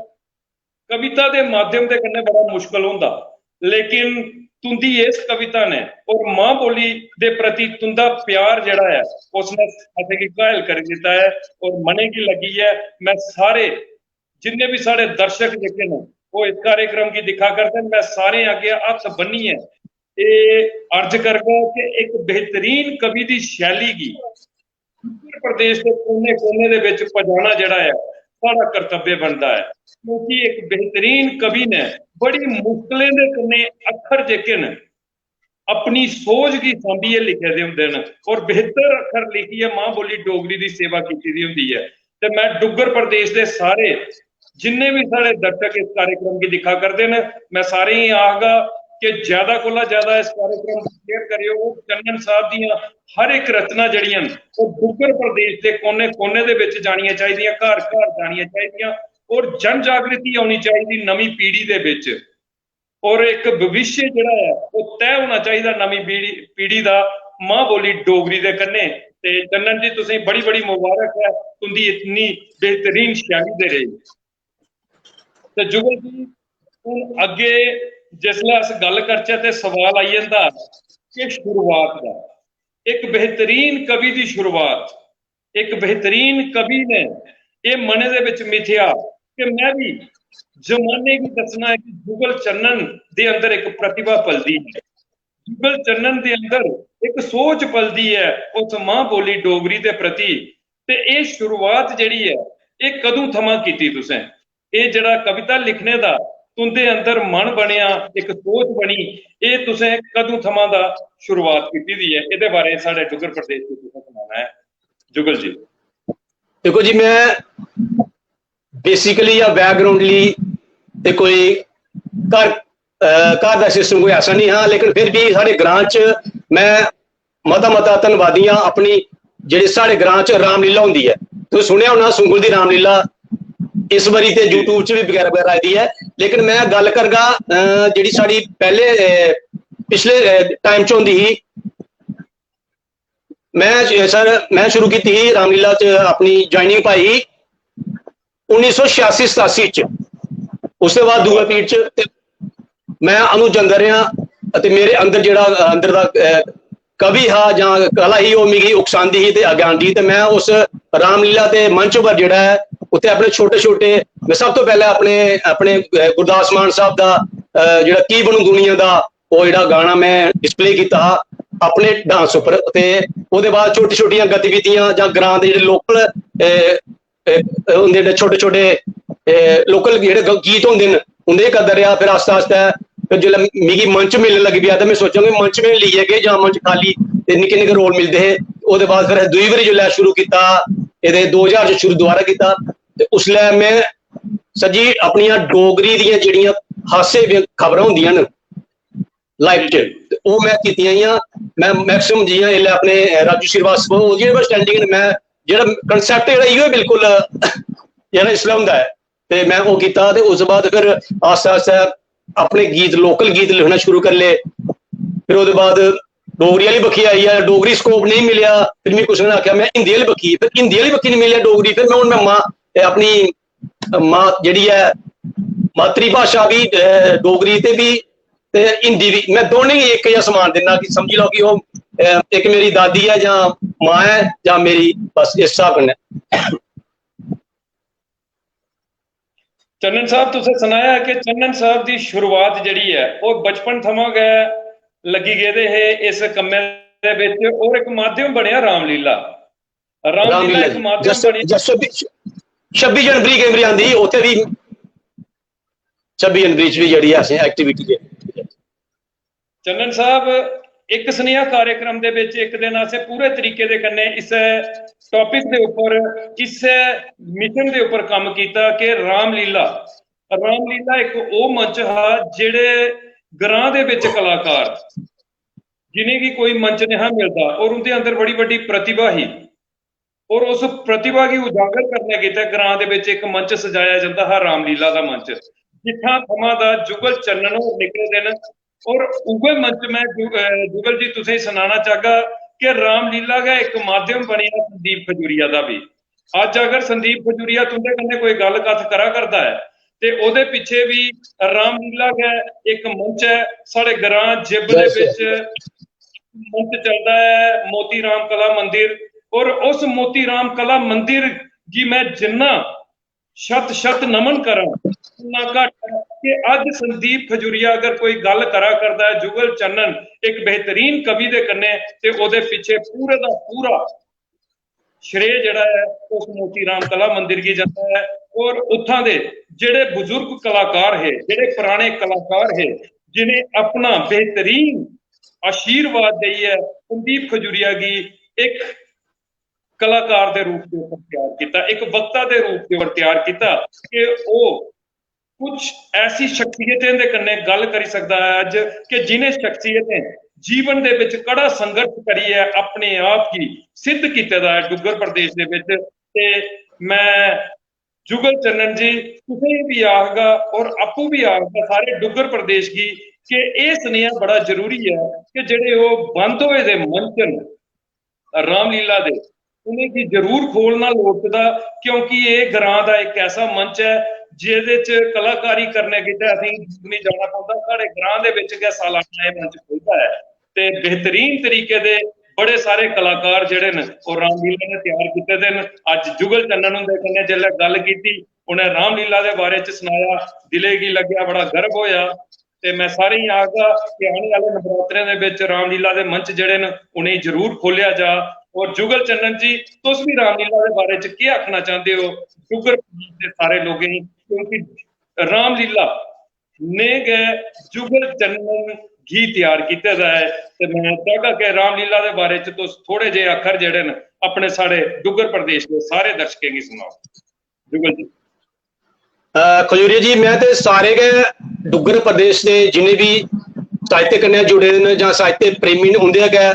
कविता दे माध्यम दे कन्नै बड़ा मुश्कल होंदा, लेकिन तुंदी इस कविता ने और मां बोली दे प्रति तुंदा प्यार जेह्ड़ा ऐ उसने असेंगी कायल करी दित्ता ऐ और मनै गी लग्गी ऐ। मैं सारे जिन्ने बी साढ़े दर्शक जेह्के न ओह् इस कार्यक्रम गी दिक्खा करदे न, मैं सारें अग्गें हत्थ बन्नियै एह् अर्ज करगा कि इक बेहतरीन कवि दी शैली गी उत्तर प्रदेश दे कोने कोने दे विच पजाना जेह्ड़ा ऐ साढ़ा कर्तव्य बनदा ऐ, क्योंकि इक बेहतरीन कवि ने बड़ी मुश्कलें दे कन्नै अक्खर जेह्के न अपनी सोच गी सांभियै लिखे दे होंदे न और बेहतर अक्खर लिखियै मां बोली डोगरी दी सेवा कीती दी होंदी ऐ। ते मैं डुग्गर प्रदेश दे सारे जिन्ने बी साढ़े दर्शक इस कार्यक्रम गी दिक्खा करदे न, मैं सारें गी आखगा कि ज्यादा कोला ज्यादा इस कार्यक्रम गी शेयर करेओ। और चन्नन साहब दियां हर इक रचना जेह्ड़ियां न ओह् डुग्गर प्रदेश दे कोने कोने दे बिच जानियां चाहिदियां, घर घर जानियां चाहिदियां और जन जागृति औनी चाहिदी नमीं पीढ़ी दे बिच। और इक भविष्य जेह्ड़ा ऐ ओह् तय होना चाहिदा नमीं पीढ़ी पीढ़ी दा मां बोली डोगरी दे कन्नै। ते चन्नन जी, तुसेंगी बड़ी बड़ी मुबारक ऐ तुंदी इतनी बेहतरीन शैली दे रेही। ते जुगल जी, हून अग्गे जिसलै अस गल्ल करचै ते सवाल आई जंदा कि शुरुआत दा, इक बेहतरीन कवि दी शुरुआत, इक बेहतरीन कवि ने एह् मनै दे बिच मिथेआ कि मैं बी जमाने गी दस्सना ऐ कि जुगल चन्नन दे अंदर इक प्रतिभा पलदी ऐ। जुगल चन्नन दे अंदर इक सोच पलदी ऐ उस मां बोली डोगरी दे प्रति। ते एह् शुरुआत जेह्ड़ी ऐ, एह् कदूं थमां कीती तुसें? एह् जेह्ड़ा कविता लिखने दा तुंदे अंदर मन बनेआ, इक सोच बनी, एह् तुसें कदूं थमां दा शुरुआत कीती दी ऐ? एह्दे बारे च साढ़े डुग्गर प्रदेश च तुसें सनाना ऐ, जुगल जी। देखो जी, मैं बेसिकली या बैकग्राउंडली ते कोई घर, अ, घर दा सिस्टम कोई ऐसा नहीं हा, लेकिन फिर भी साढ़े ग्रां च मैं मता मता धन्नवादी आं अपनी, जेह्ड़ी साढ़े ग्रां च रामलीला होंदी ऐ। तुसें सुनेआ होना सुंगल दी रामलीला, इस बारी ते YouTube च भी बगैरा बगैरा आई दी ऐ, लेकिन मैं गल्ल करगा, अ, जेह्ड़ी साढ़ी पैह्ले, अ, पिछले, अ, टाइम च होंदी ही। मैं, अ, सर, मैं शुरू कीती ही रामलीला च, अपनी ज्वाइनिंग पाई ही उन्नी सौ छियासी सतासी च। उसदे बाद दूए पीरियड च ते मैं अदूं जंदा रेहा ते मेरे अंदर जेह्ड़ा, अ, अंदर दा, अ, कवि हा जां कला ही, ओह् मिगी उकसांदी ही ते अग्गें आंदी ही। ते मैं उस रामलीला दे मंच पर जेह्ड़ा ऐ, उत्थै अपने छोटे-छोटे, मैं सब तो पैह्लें अपने, अपने, अ, गुरदास मान साहब दा, अ, जेह्ड़ा की बनूं दुनिया दा, ओह् जेह्ड़ा गाना मैं डिस्प्ले कीता हा अपने डांस उप्पर। ते ओह्दे बाद छोटी-छोटियां गतिविधियां जां ग्रां दे जेह्ड़े लोकल, अ, अ, होंदे न छोटे-छोटे, अ, लोकल जेह्ड़े ग-, गीत होंदे न, उं'दे करदा रेहा। फिर आस्ता-आस्ता फिर जिसलै मिगी मंच मिलने लगी पेआ, ते मैं सोचेआ कि मंच में लेइयै गे जां मंच खाल्ली, ते निक्के-निक्के रोल मिलदे हे। ओह्दे बाद फिर असें दूई बारी जिसलै शुरू कीता, एह्दे दो ज्हार च शुरू दोबारा कीता, ते उसलै मैं, सर जी, अपनियां डोगरी दियां जेह्ड़ियां हास्य दियां खबरां होंदियां न, लाइव च, ते ओह् मैं कीतियां हियां। मैं मैक्सिमम जि'यां इसलै अपने राजू श्रीवास्तव, ओह् जेह्ड़े बस स्टैंडिंग न, मैं जेह्ड़ा कॉन्सेप्ट जेह्ड़ा इ'यो बिल्कुल जेह्ड़ा इसलै होंदा ऐ, ते मैं ओह् कीता। ते उस बाद फिर आस्ता आस्ता अपने गीत, लोकल गीत लिखना शुरू करी ले। फिर ओह्दे बाद डोगरी आह्ली बक्खी आई गेआ, डोगरी स्कोप नेईं मिलेआ। फिर मिगी कुसै ने आखेआ, मैं हिंदी आह्ली बक्खी, फिर हिंदी आह्ली बक्खी निं मिलेआ डोगरी। फिर मैं, हून मैं मां, एह् अपनी मां जेह्ड़ी ऐ, मातृ भाशा बी, अ, डोगरी ते बी ते हिंदी बी, मैं दोनें गी इक जेहा समान दिन्ना कि समझी लैओ कि ओह्, अ, इक मेरी दादी ऐ जां मां ऐ जां मेरी, बस इस स्हाब कन्नै। चन्नन साहब, तुसें सनाया कि चन्नन साहब दी शुरुआत जेह्ड़ी ऐ, ओह् बचपन थमां गै लग्गी गेदे हे इस कम्मै दे बिच, और इक माध्यम बनेआ रामलीला। रामलीला रामलीला इक जी, माध्यम जस-, बनी। जस-, छब्बी, छब्बी जनवरी केईं बारी आंदी ही, उत्थै बी छब्बी जनवरी च बी जेह्ड़ी ऐ असें एक्टिविटी दे चन्नन साहब, इक सनेहा कार्यक्रम दे बिच इक दिन असें पूरे तरीके दे कन्नै इस टॉपिक दे उप्पर, इस मिशन दे उप्पर कम्म कीता कि रामलीला, रामलीला इक ओह् मंच हा जेह्ड़े ग्रां दे बिच कलाकार, जिनेंगी कोई मंच नेहा मिलदा और उंदे अंदर बड़ी बड्डी प्रतिभा ही, और उस प्रतिभा गी उजागर करने गितै ग्रां दे बिच इक मंच सजाया जंदा हा, रामलीला दा मंच, जित्थां थमां दा जुगल चन्नन होर निकले दे न। और उ'ऐ मंच मैं जु-, अ, जुगल जी तुसें सनाना चाहगा कि रामलीला गै इक माध्यम बनेआ संदीप खजूरिया दा बी। अज्ज अगर संदीप खजूरिया तुंदे कन्नै कोई गल्ल कत्थ करा करदा ऐ ते ओह्दे पिच्छे बी रामलीला गै इक मंच ऐ। साढ़े ग्रां जिब दे बिच मंच चलदा ऐ मोती राम कला मंदिर, और उस मोती राम कला मंदिर गी मैं जिन्ना शत शत नमन करां, उन्ना घट्ट ऐ कि अज्ज संदीप खजूरिया अगर कोई गल्ल करा करदा ऐ, जुगल चन्नन इक बेहतरीन कवि दे कन्नै, ते ओह्दे पिच्छे पूरे दा पूरा श्रेय जेह्ड़ा ऐ उस मोती राम कला मंदिर गी जंदा ऐ। और उत्थां दे जेह्ड़े बुजुर्ग कलाकार हे, जेह्ड़े पराने कलाकार हे, जिनें अपना बेहतरीन आशीर्वाद देइयै संदीप खजूरिया गी इक कलाकार दे रूप दे उप्पर त्यार कीता, इक वक्ता दे रूप दे उप्पर त्यार कीता कि ओह् कुछ ऐसी शख्सियतें दे कन्नै गल्ल करी सकदा ऐ अज्ज कि जिनें शख्सियतें जीवन दे बिच कड़ा संघर्ष करियै अपने आप गी सिद्ध कीते दा ऐ डुग्गर प्रदेश दे बिच। ते मैं जुगल चन्नन जी तुसें बी आखगा और आपूं बी आखगा सारे डुग्गर प्रदेश गी कि एह् सनेहा बड़ा जरूरी ऐ कि जेह्ड़े ओह् बंद होए दे मंच न रामलीला दे, उ'नेंगी जरूर खोलना लोड़चदा, क्योंकि एह् ग्रां दा इक ऐसा मंच ऐ जेह्दे च कलाकारी करने गितै असेंगी दूर निं जाना पौंदा। साढ़े ग्रां दे बिच गै सालाना एह् मंच खु'लदा ऐ ते बेहतरीन तरीके दे बड़े सारे कलाकार जेह्ड़े न ओह् रामलीला ने त्यार कीते दे न। अज्ज जुगल चन्नन हुंदे कन्नै जिसलै गल्ल कीती, उ'नें रामलीला दे बारे च सनाया, दिलै गी लग्गेआ, बड़ा गर्व होएआ। ते मैं सारें गी आखगा कि आने आह्ले नवरात्रें दे बिच रामलीला दे मंच जेह्ड़े न उ'नेंगी जरूर खोलेआ जा। और जुगल चन्नन जी, तुस बी रामलीला दे बारे च केह् आखना चांह्दे ओ डुग्गर प्रदेश दे सारे लोकें गी, क्योंकि रामलीला ने गै जुगल चन्नन गी त्यार कीते दा ऐ। ते मैं चाहगा कि रामलीला दे बारे च तुस थोड़े जेह् अक्खर जेह्ड़े न अपने साढ़े डुग्गर प्रदेश दे सारे दर्शकें गी सनाओ। जुगल जी। अ, खजूरिया जी, मैं ते सारे गै डुग्गर प्रदेश दे जिन्ने बी साहित्य कन्नै जुड़े दे न जां साहित्य प्रेमी न, उं'दे अग्गै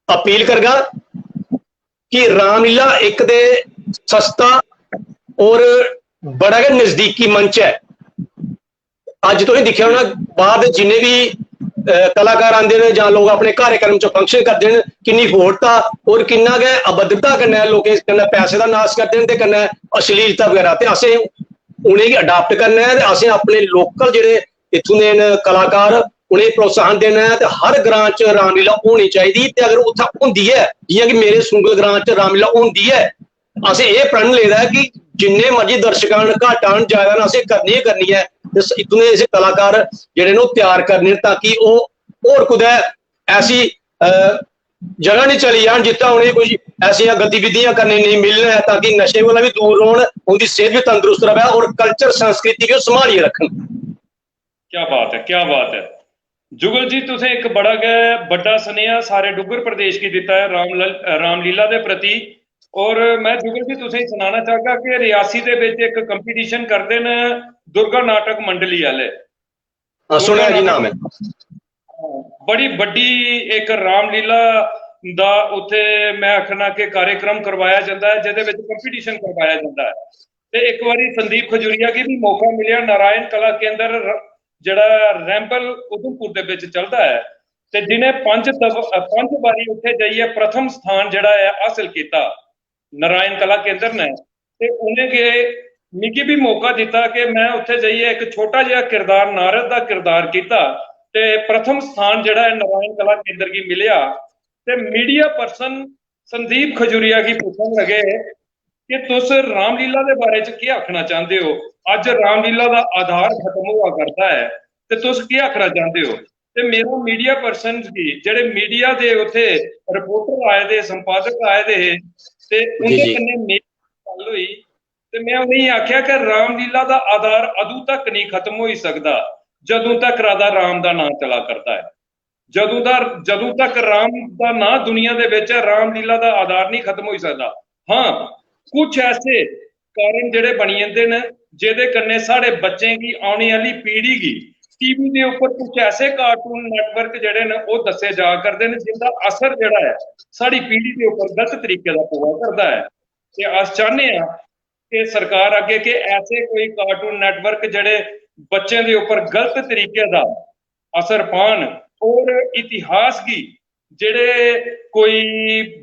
अपील करगा कि रामलीला इक ते सस्ता और बड़ा गै नजदीकी मंच ऐ। अज्ज तुसें दिक्खेआ होना, बाहर दे जिन्ने बी अ, कलाकार आंदे न जां लोक अपने कार्यक्रम च फंक्शन करदे न, किन्नी होड़ता और किन्ना गै अभद्रता कन्नै लोकें कन्नै पैसे दा नाश करदे न ते कन्नै अश्लीलता बगैरा। ते असें उ'नेंगी अडाप्ट करना ऐ ते असें अपने लोकल जेह्ड़े इत्थूं दे न कलाकार, उ'नेंगी प्रोत्साहन देना ऐ। ते हर ग्रां च रामलीला होनी चाहिदी। ते अगर उत्थै होंदी ऐ, जि'यां कि मेरे सुंगल ग्रां च रामलीला होंदी ऐ, असें एह् प्रण लेदा ऐ कि जिन्ने मर्जी दर्शक आन, घट्ट आन, ज्यादा आन, असें करनी गै करनी ऐ। ते स-, इत्थूं दे इस कलाकार जेह्ड़े न, ओह् त्यार करने न, ताकि ओह् होर कुतै ऐसी, अ, जगह निं चली जान, जित्थै उ'नेंगी कोई ऐसियां गतिविधियां करने नेईं मिलन, ताकि नशे कोला बी दूर रौह्न, उं'दी सेह्त बी तंदरुस्त र'वै और कल्चर, संस्कृति गी ओह् सम्हालियै रक्खन। क्या बात ऐ, क्या बात ऐ। जुगल जी, तुसें इक बड़ा गै बड्डा सनेहा सारे डुग्गर प्रदेश गी दित्ता ऐ रामल-, रामलीला दे प्रति। और मैं जुगल जी तुसें सनाना चाहगा कि रियासी दे बिच इक कंपटीशन करदे न दुर्गा नाटक मंडली आह्ले। हां, सुनेआ जी नाम ऐ। बड़ी बड्डी इक रामलीला दा उत्थे मैं आखना कि कार्यक्रम करवाया जंदा ऐ, जेह्दे बिच कंपटीशन करवाया जंदा ऐ। ते इक बारी संदीप खजूरिया गी भी मौका मिलेआ, नारायण कला केंद्र र-, जेह्ड़ा रैंबल उधमपुर दे बिच चलदा ऐ, ते जि'नें पंज दफ-, पंज बारी उत्थे जाइयै प्रथम स्थान जेह्ड़ा ऐ हासल कीता नारायण कला केंद्र ने, ते उ'नें गै मिगी भी मौका दित्ता कि मैं उत्थे जाइयै इक छोटा जेहा किरदार, नारद दा किरदार कीता, ते प्रथम स्थान जेह्ड़ा ऐ नारायण कला केंद्र गी मिलेआ। ते मीडिया पर्सन संदीप खजूरिया गी पुच्छन लगे कि तुस रामलीला दे बारे च केह् आखना चांह्दे ओ? अज्ज रामलीला दा आधार खत्म होआ करदा ऐ, ते तुस केह् आखना चांह्दे ओ? ते मेरा मीडिया पर्सन गी, जेह्ड़े मीडिया दे उत्थे रिपोर्टर आए दे, संपादक आए दे हे, ते उं'दे जी। कन्नै मेरी गल्ल होई, ते मैं उ'नेंगी आखेआ कि रामलीला दा आधार अदूं तक नेईं खत्म होई सकदा जदूं तक राधा राम दा नांऽ चला करदा ऐ। जदूं दा, जदूं तक राम दा नांऽ दुनिया दे बिच ऐ, रामलीला दा आधार नेईं खत्म होई सकदा। हां, कुछ ऐसे कारण जेह्ड़े बनी जंदे न, जेह्दे कन्नै साढ़े बच्चें गी, औने आह्ली पीढ़ी गी टीवी दे उप्पर कुछ ऐसे कार्टून नेटवर्क जेह्ड़े न, ओह् दस्से जा करदे न, जिंदा असर जेह्ड़ा ऐ, साढ़ी पीढ़ी दे उप्पर गलत तरीके दा पवा करदा ऐ। ते अस चाह्न्ने आं कि सरकार अग्गें कि ऐसे कोई कार्टून नेटवर्क जेह्ड़े बच्चें दे उप्पर गलत तरीके दा असर पान और इतिहास गी जेह्ड़े कोई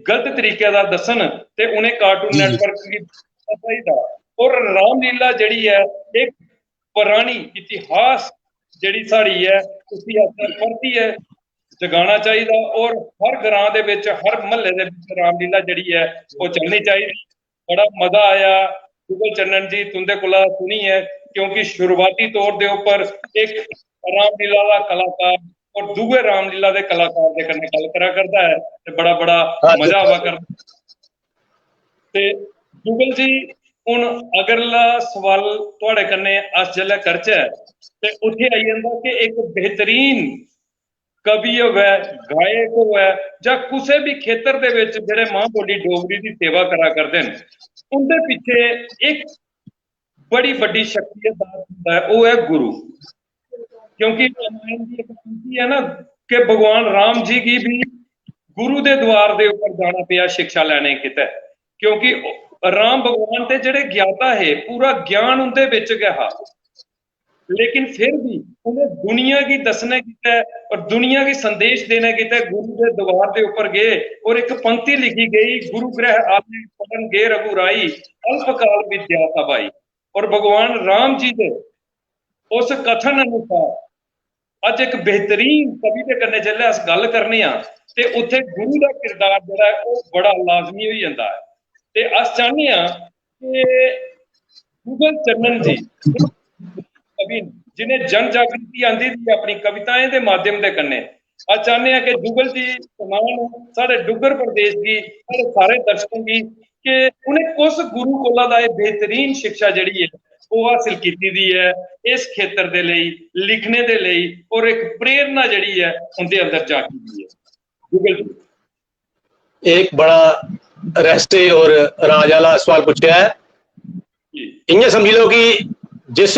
गलत तरीके दा दस्सन, ते उ'नें कार्टून जी, जी। नेटवर्क गी दस्सना चाहिदा। और रामलीला जेह्ड़ी ऐ, इक परानी इतिहास जेह्ड़ी साढ़ी ऐ, उसी असें परतियै जगाना चाहिदा। और हर ग्रां दे बिच, हर म्हल्ले दे बिच रामलीला जेह्ड़ी ऐ, ओह् चलनी चाहिदी। बड़ा मजा आया जुगल चन्नन जी तुं'दे कोला सुनियै, क्योंकि शुरुआती तौर दे उप्पर इक रामलीला दा कलाकार और दूए रामलीला दे कलाकार दे कन्नै गल्ल करा करदा ऐ, ते बड़ा बड़ा हां जी। मजा आवा करदा। ते जुगल जी, हुन अगला सवाल थुआढ़े कन्नै अस जिसलै करचै, ते उत्थै आई जंदा कि इक बेहतरीन कवि होवै, गायक होवै, जां कुसै बी खेतर दे बिच जेह्ड़े मां बोली डोगरी दी सेवा करा करदे न, उं'दे पिच्छे इक बड़ी बड्डी शख्सियत दा होंदा ऐ, ओह् ऐ गुरु। क्योंकि रामायण दी इक पंक्ति ऐ ना कि भगवान राम जी गी भी गुरु दे द्वार दे उप्पर जाना पेआ शिक्षा लैने गितै, क्योंकि राम भगवान दे जेह्ड़े ज्ञाता हे, पूरा ज्ञान उं'दे बिच गै हा, लेकिन फिर भी उ'नें दुनिया गी दस्सने गितै और दुनिया गी संदेश देने गितै गुरु दे द्वार दे उप्पर गे और इक पंक्ति लिखी गई, "गुरु गृह आले पढ़न गे रघुराई, अल्पकाल विद्या तबाई।" और भगवान राम जी दे उस कथन अनुसार अज्ज इक बेहतरीन कवि दे कन्नै जिसलै अस गल्ल करने आं, ते उत्थै गुरु दा किरदार जेह्ड़ा ऐ, ओह् बड़ा लाजमी होई जंदा ऐ। ते अस चाह्न्ने आं कि जुगल चन्नन जी कवि न, जि'नें जन जागृति आंदी दी अपनी कविताएं दे माध्यम दे कन्नै। अस चाह्न्ने आं कि जुगल जी सनान साढ़े डुग्गर प्रदेश गी, साढ़े सारे दर्शकों गी कि उ'नें कुस गुरु कोला दा एह् बेहतरीन शिक्षा जेह्ड़ी ऐ, ओह् हासल कीती दी ऐ इस खेतर दे लेई, लिखने दे लेई, और इक प्रेरणा जेह्ड़ी ऐ, उं'दे अंदर जागी दी ऐ। जुगल जी। एक बड़ा रहस्य और राज आह्ला सवाल पुच्छेआ ऐ। जी। इ'यां समझी लैओ कि जिस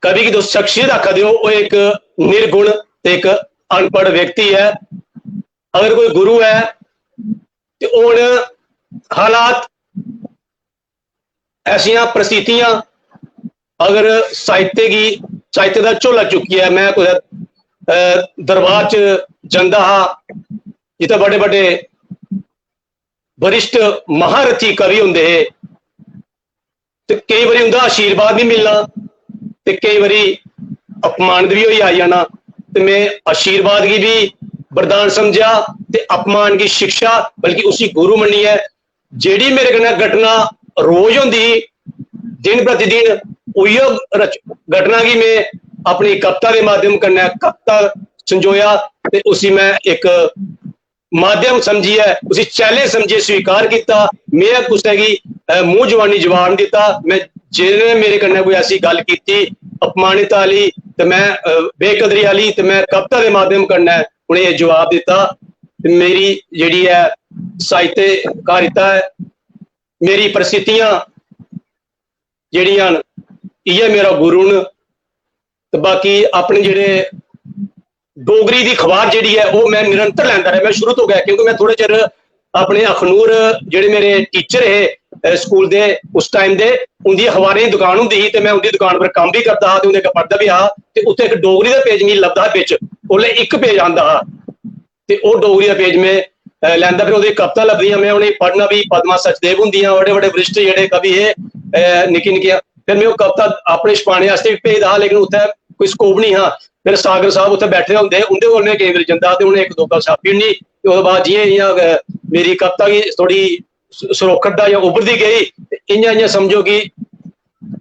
कवि गी तुस शख्सियत आखा दे ओ, ओह् इक निर्गुण ते इक अनपढ़ व्यक्ति ऐ। अगर कोई गुरु ऐ ते हून हालात, ऐसियां परिस्थितियां, अगर साहित्य गी साहित्य दा झोला चुक्कियै में कुतै, अ, दरबार च जंदा हा, जित्थै बड़े बड़े वरिष्ठ महारथी कवि होंदे हे, ते केई बारी उं'दा आशीर्वाद बी मिलना, ते केई बारी अपमानित बी होई आई जाना। ते में आशीर्वाद गी बी वरदान समझेआ ते अपमान गी शिक्षा, बल्कि उसी गुरु मन्नियै, जेह्ड़ी मेरे कन्नै घटना रोज होंदी ही, दिन प्रतिदिन, उ'ऐ रच-, घटना गी में अपनी कविता दे माध्यम कन्नै कविता संजोया ते उसी में इक माध्यम समझियै, उसी challenge समझियै स्वीकार कीता। में कुसै गी, अ, मूंह जबानी जवाब निं दित्ता। में, जि'नें मेरे कन्नै कोई ऐसी गल्ल कीती अपमानित आह्ली ते में, अ, बेकदरी आह्ली, ते में कविता दे माध्यम कन्नै उ'नेंगी एह् जवाब दित्ता। ते मेरी जेह्ड़ी ऐ साहित्यकारिता ऐ, मेरी परिस्थितियां जेह्ड़ियां न, इ'यै मेरा गुरु न। ते बाकी अपने जेह्ड़े डोगरी दी अखबार जेह्ड़ी ऐ, ओह् में निरंतर लैंदा रेहा, में शुरू तो गै, क्योंकि में थोह्ड़े चिर अपने अखनूर जेह्ड़े मेरे teacher हे, अ, स्कूल दे उस time दे, उं'दी अखबारें दी दुकान होंदी ही ते में उं'दी दुकान पर कम्म बी करदा हा ते उं'दे अग्गें पढ़दा बी हा। ते उत्थै इक डोगरी दा page मिगी लभदा हा बिच, उसलै इक page आंदा हा। ते ओह् डोगरी दा page में, अ, लैंदा, फिर ओह्दी कविता लभदियां, में उ'नेंगी पढ़ना बी, पद्मा सचदेव हुंदियां, बड़े बड़े वरिष्ठ जेह्ड़े कवि हे, अ, निक्की निक्कियां, फिर में ओह् कविता अपने छपाने आस्तै बी भेजदा हा, लेकिन उत्थै कोई scope निं हा। फिर सागर साहब उत्थै बैठे दे होंदे हे, उं'दे कोल में केईं बारी जंदा हा ते उ'नें इक दो गल्ल छापी ओड़नी। ते ओह्दे बाद जि'यां जि'यां, अ, मेरी कविता गी थोह्ड़ी स-, सरोखड़दा जां उभरदी गेई, ते इ'यां इ'यां समझो कि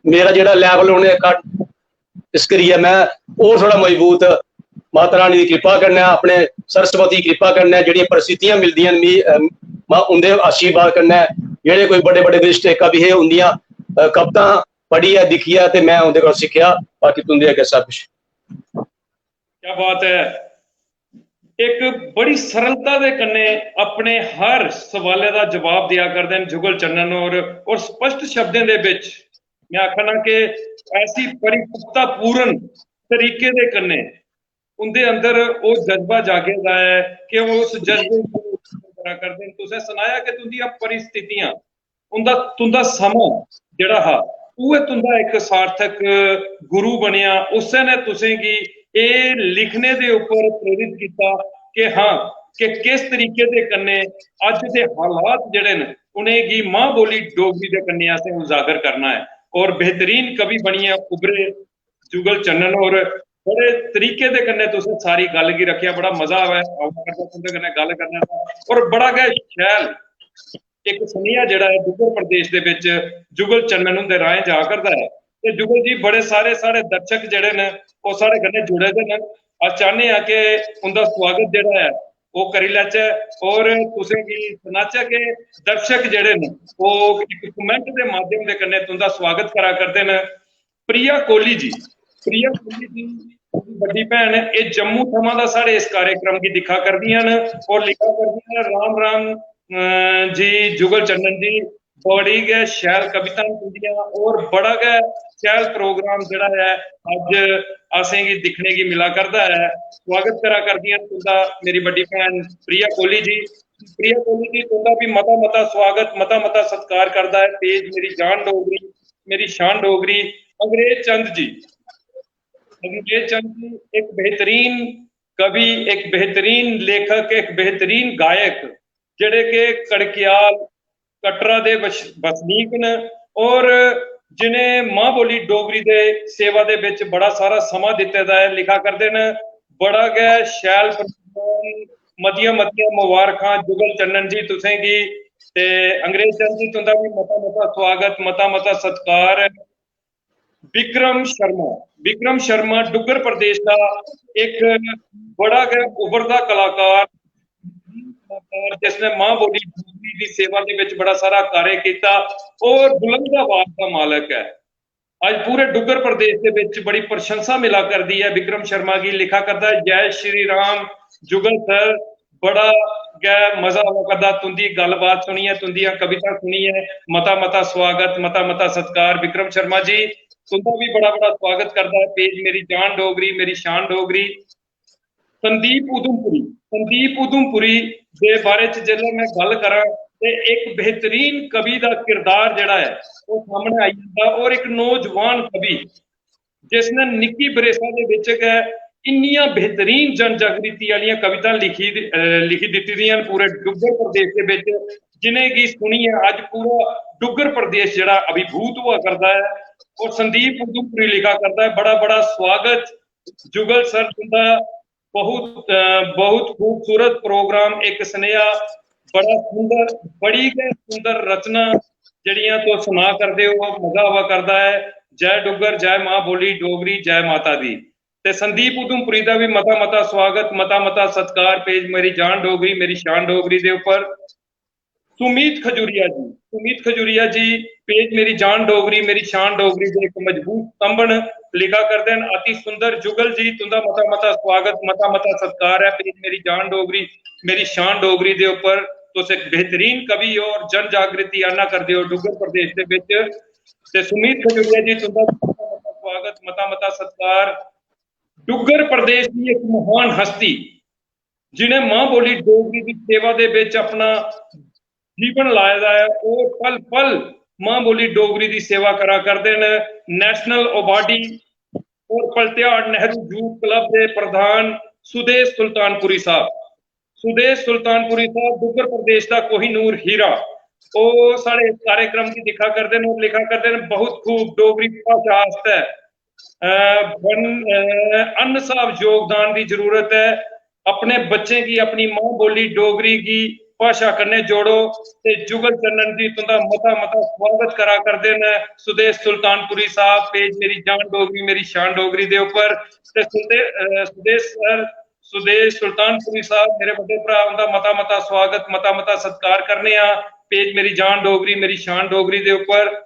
मेरा जेह्ड़ा level उ'नें घट्ट, इस करियै में होर थोह्ड़ा मजबूत, माता रानी दी किरपा कन्नै, अपने सरस्वती दी किरपा कन्नै जेह्ड़ियां परिस्थितियां मिलदियां न मी, अ, में उं'दे आशीर्वाद कन्नै, जेह्ड़े कोई बड्डे बड्डे वरिष्ठ कवि हे, उं'दियां, अ, कवितां पढ़ियै, दिक्खियै ते में उं'दे कोला सिक्खेआ। बाकी तुं'दे अग्गें सब कुछ। क्या बात है। इक बड़ी सरलता दे कन्नै अपने हर सवालै दा जवाब देआ करदे न जुगल चन्नन होर, और स्पष्ट शब्दें दे बिच में आखना कि ऐसी परिपक्वतापूर्ण तरीके दे कन्नै उं'दे अंदर ओह् जज्बा जागे दा ऐ कि ओह् उस जज्बे गी करा करदे न। तुसें सनाया कि तुं'दियां परिस्थितियां, उं'दा, तुं'दा समां जेह्ड़ा हा, उ'ऐ तुं'दा इक सार्थक गुरु बनेआ। उस्सै ने तुसें गी एह् लिखने दे उप्पर प्रेरित कीता कि हां, कि किस तरीके दे कन्नै अज्ज दे हालात जेह्ड़े न, उ'नेंगी मां बोली डोगरी दे कन्नै असें उजागर करना ऐ। और बेहतरीन कवि बनियै उभरे जुगल चन्नन होर, बड़े तरीके दे कन्नै तुसें सारी गल्ल गी रक्खेआ, बड़ा मजा आवा, आवा करदा तुं'दे कन्नै गल्ल करने दा, और बड़ा गै शैल इक सनेहा जेह्ड़ा ऐ डुग्गर प्रदेश दे बिच जुगल चन्नन हुंदे राहें जा करदा ऐ। ते जुगल जी, बड़े सारे साढ़े दर्शक जेह्ड़े न, ओह् साढ़े कन्नै जुड़े दे न। अस चाह्न्ने आं कि उं'दा सुआगत जेह्ड़ा ऐ, ओह् करी लैचै और तुसें गी सनाचै कि दर्शक जेह्ड़े न, ओह् इक comment दे माध्यम दे कन्नै तुं'दा सुआगत करा करदे न। प्रिया कोहली जी, प्रिया कोहली जी, बड्डी भैन, एह् जम्मू थमां दा साढ़े इस कार्यक्रम गी दिक्खा करदियां न और लिखा करदियां न, "राम राम, अ, जी जुगल चंदन जी, बड़ी गै शैल कविता न तुंदियां और बड़ा गै शैल program जेह्ड़ा ऐ अज्ज असेंगी दिक्खने गी मिला करदा ऐ।" स्वागत करा करदियां न तुंदा मेरी बड्डी भैन प्रिया कोहली जी। प्रिया कोहली जी, तुंदा भी मता मता स्वागत, मता मता सत्कार करदा ऐ page मेरी जान डोगरी, मेरी शान डोगरी। अंग्रेज चंद जी, अंग्रेज चंद जी एक बेहतरीन कवि, एक बेहतरीन लेखक, एक बेहतरीन गायक, जेह्ड़े के कड़कियाल, कटरा दे बस-, बसनीक न और जिनें मां बोली डोगरी दे सेवा दे बिच बड़ा सारा समां दित्ते दा ऐ, लिखा करदे न। बड़ा गै शैल program, मतियां मतियां मुबारखां जुगल चन्नन जी तुसेंगी। ते अंग्रेज चंद जी, तुंदा भी मता मता स्वागत, मता मता सत्कार। विक्रम शर्मा, विक्रम शर्मा डुग्गर प्रदेश दा इक बड़ा गै उभरदा कलाकार, जिसने मां बोली डोगरी दी सेवा दे विच बड़ा सारा कार्य कीता और बुलंद आवाज दा मालक ऐ। अज पूरे डुग्गर प्रदेश दे विच बड़ी प्रशंसा मिला करदी ऐ विक्रम शर्मा गी। लिखा करदा ऐ, "जय श्री राम जुगल सर, बड़ा गै मजा आवा करदा तुंदी गल्लबात सुनियै, तुंदियां कविता सुनियै। मता मता स्वागत, मता मता सत्कार विक्रम शर्मा जी, तुंदा भी बड़ा बड़ा स्वागत करदा ऐ page मेरी जान डोगरी, मेरी शान डोगरी।" संदीप उधमपुरी, संदीप उधमपुरी दे बारे च जेल्लै मैं गल्ल करां ते एक बेहतरीन कवि दा किरदार जेह्ड़ा ऐ ओह् सामने आई जंदा और एक नौजवान कवि जिसने निक्की बरेसा दे बिच गै इन्नियां बेहतरीन जन जागृति आह्लियां कवितां लिखी दि-, अ, लिखी दित्ती दियां न पूरे डुग्गर प्रदेश दे बिच, जिनेंगी सुनियै अज्ज पूरा डुग्गर प्रदेश जेह्ड़ा अभिभूत होआ करदा ऐ। और संदीप उधमपुरी लिखा करदा ऐ, बड़ा बड़ा स्वागत जुगल सर तुंदा। बहुत, अ, बहुत खूबसूरत प्रोग्राम, इक सनेहा, बड़ा सुंदर, बड़ी गै सुंदर रचना जेह्ड़ियां तुस सुना करदे ओ, मजा आवा करदा ऐ। जय डुग्गर, जय मां बोली डोगरी, जय माता दी। ते संदीप उधमपुरी दा भी मता मता स्वागत, मता मता सत्कार, पेज मेरी जान डोगरी, मेरी शान डोगरी दे उप्पर। सुमीत खजूरिया जी, सुमीत खजूरिया जी, पेज मेरी जान डोगरी, मेरी शान डोगरी दे इक मजबूत स्तंभ न, लिखा करदे न, अति सुंदर। जुगल जी, तुंदा मता मता स्वागत, मता मता सत्कार ऐ पेज मेरी जान डोगरी, मेरी शान डोगरी दे उप्पर। तुस इक बेहतरीन कवि हो और जन जागृति आना करदे हो डुग्गर प्रदेश दे बिच। ते सुमीत खजूरिया जी, तुंदा मता मता स्वागत, मता मता सत्कार। डुग्गर प्रदेश दी इक महान हस्ती, जि'नें मां बोली डोगरी दी सेवा दे बिच अपना जीवन लाए दा ऐ, ओह् पल पल मां बोली डोगरी दी सेवा करा करदे न। नेशनल अबाडी और पलत्याड़ नेहरू यूथ क्लब दे प्रधान सुदेश सुल्तानपुरी साहब, सुदेश सुल्तानपुरी साहब डुग्गर प्रदेश दा कोहिनूर हीरा, ओह् साढ़े इस कार्यक्रम गी दिक्खा करदे न और लिखा करदे न, बहुत खूब, डोगरी भाशा आस्तै अ, बन-, अ, अन्न स्हाब योगदान दी जरूरत ऐ। अपने बच्चें गी अपनी मां बोली डोगरी गी भाशा कन्नै जोड़ो। ते जुगल चन्नन जी तुंदा मता मता स्वागत करा करदे न सुदेश सुल्तानपुरी साहब, पेज मेरी जान डोगरी, मेरी शान डोगरी दे उप्पर। ते सुदे-, अ, सुदेश सर, सुदेश सुल्तानपुरी साहब, मेरे बड्डे भ्रा, उंदा मता मता स्वागत, मता मता सत्कार करने आं पेज मेरी जान डोगरी, मेरी शान डोगरी दे उप्पर।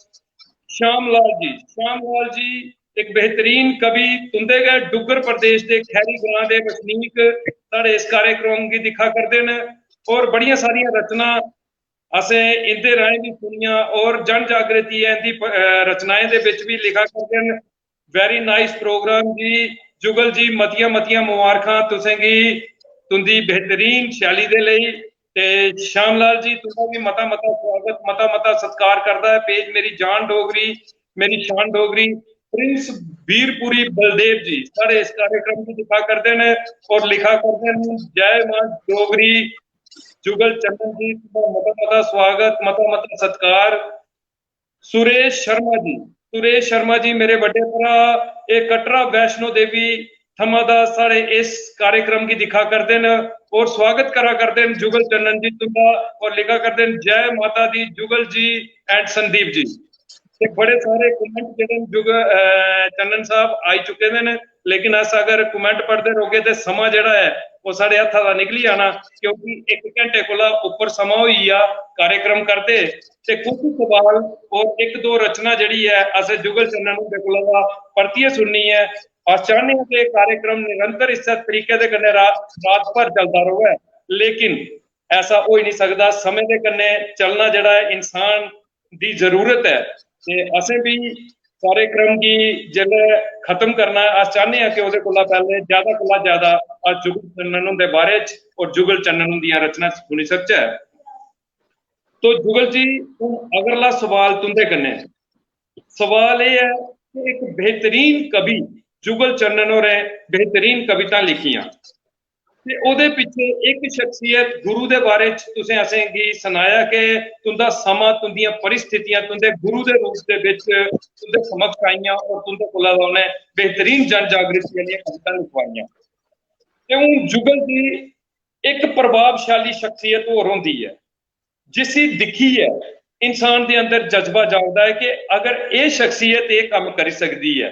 श्याम लाल जी, श्याम लाल जी इक बेहतरीन कवि, तुंदे गै डुग्गर प्रदेश दे खैरी ग्रां दे वसनीक साढ़े इस कार्यक्रम गी दिक्खा करदे न और बड़ियां सारियां रचनां असें इंदे राहें बी सुनियां और जन जागृति ऐ इंदी प-, अ, रचनाएं दे बिच बी लिखा करदे न। Very nice program जी। जुगल जी, मतियां मतियां मुबारखां तुसेंगी तुंदी बेहतरीन शैली दे लेई। ते श्याम लाल जी, तुंदा भी मता मता स्वागत, मता मता सत्कार करदा ऐ पेज मेरी जान डोगरी, मेरी शान डोगरी। प्रिंस वीरपुरी बलदेव जी साढ़े इस कार्यक्रम गी दिक्खा करदे न और लिखा करदे न, "जय मां डोगरी।" जुगल चंदन जी, तुंदा मता मता स्वागत, मता मता सत्कार। सुरेश शर्मा जी, सुरेश शर्मा जी मेरे बड्डे भ्रा, एह् कटरा वैष्णो देवी थमां दा साढ़े इस कार्यक्रम गी दिक्खा करदे न और स्वागत करा करदे न जुगल चन्नन जी तुंदा और लिखा करदे न, "जय माता दी जुगल जी and संदीप जी।" ते बड़े सारे comment जेह्ड़े न जुग-, अ, चन्नन साहब आई चुके दे न, लेकिन अस अगर comment पढ़दे रौह्गे ते समां जेह्ड़ा ऐ ओह् साढ़े हत्था दा निकली जाना, क्योंकि इक घैंटे कोला उप्पर समां होई गेआ कार्यक्रम करदे। ते कुछ सवाल और इक दो रचना जेह्ड़ी ऐ असें जुगल चन्नन हुंदे कोला दा परतियै सुननी ऐ। अस चाह्न्ने आं कि एह् कार्यक्रम निरंतर इस्सै तरीके दे कन्नै रा-, रात भर चलदा र'वै, लेकिन ऐसा होई निं सकदा। समें दे कन्नै चलना जेह्ड़ा ऐ इंसान दी जरूरत ऐ, ते असें बी कार्यक्रम गी जेल्लै खत्म करना ऐ, अस चाह्न्ने आं कि ओह्दे कोला पैह्लें ज्यादा कोला ज्यादा अस जुगल चन्नन हुंदे बारे च और जुगल चन्नन हुंदियां रचनां सुनी सकचै। तो जुगल जी, हून अगला सवाल तुंदे कन्नै। सवाल एह् ऐ कि इक बेहतरीन कवि जुगल चन्नन होरें बेहतरीन कवितां लिखियां, ते ओह्दे पिच्छे इक शख्सियत गुरु दे बारे च तुसें असेंगी सनाया कि तुंदा समां, तुंदियां परिस्थितियां तुंदे गुरु दे रूप दे बिच तुंदे समक्ष आइयां और तुंदे कोला दा उ'नें बेहतरीन जन जागृति आह्लियां कवितां लिखवाइयां। ते हून जुगल जी, इक प्रभावशाली शख्सियत होर होंदी ऐ, जिसी दिक्खियै इंसान दे अंदर जज्बा जागदा ऐ कि अगर एह् शख्सियत एह् कम्म करी सकदी ऐ,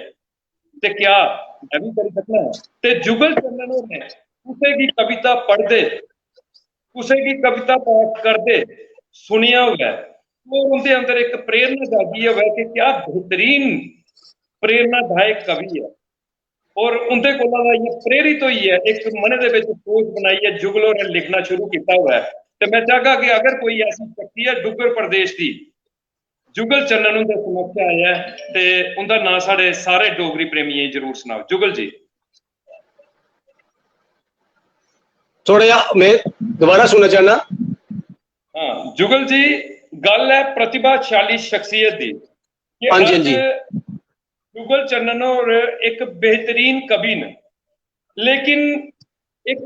ते क्या में बी करी सकना ऐ? ते जुगल चंदन होरें कुसै गी कविता पढ़दे, कुसै गी कविता पाठ करदे सुनेआ होऐ और उंदे अंदर इक प्रेरणा जागी होऐ कि क्या बेहतरीन प्रेरणादायक कवि ऐ। और उंदे कोला दा इ'यां प्रेरित होइयै इक मनै दे बिच सोच बनाइयै जुगल होरें लिखना शुरू कीता होऐ। ते में चाहगा कि अगर कोई ऐसी शक्ति ऐ डुग्गर प्रदेश दी, जुगल चन्नन हुंदे समक्ष आया ऐ, ते उंदा नांऽ साढ़े सारे डोगरी प्रेमियें गी जरूर सनाओ। जुगल जी। थोड़ा जेहा में दोबारा सुनना चाहना। हाँ, जुगल जी, गल्ल ऐ प्रतिभाशाली शख्सियत दी। कि हां जी, हां जी। अज्ज जुगल चन्नन होर इक बेहतरीन कवि न, लेकिन इक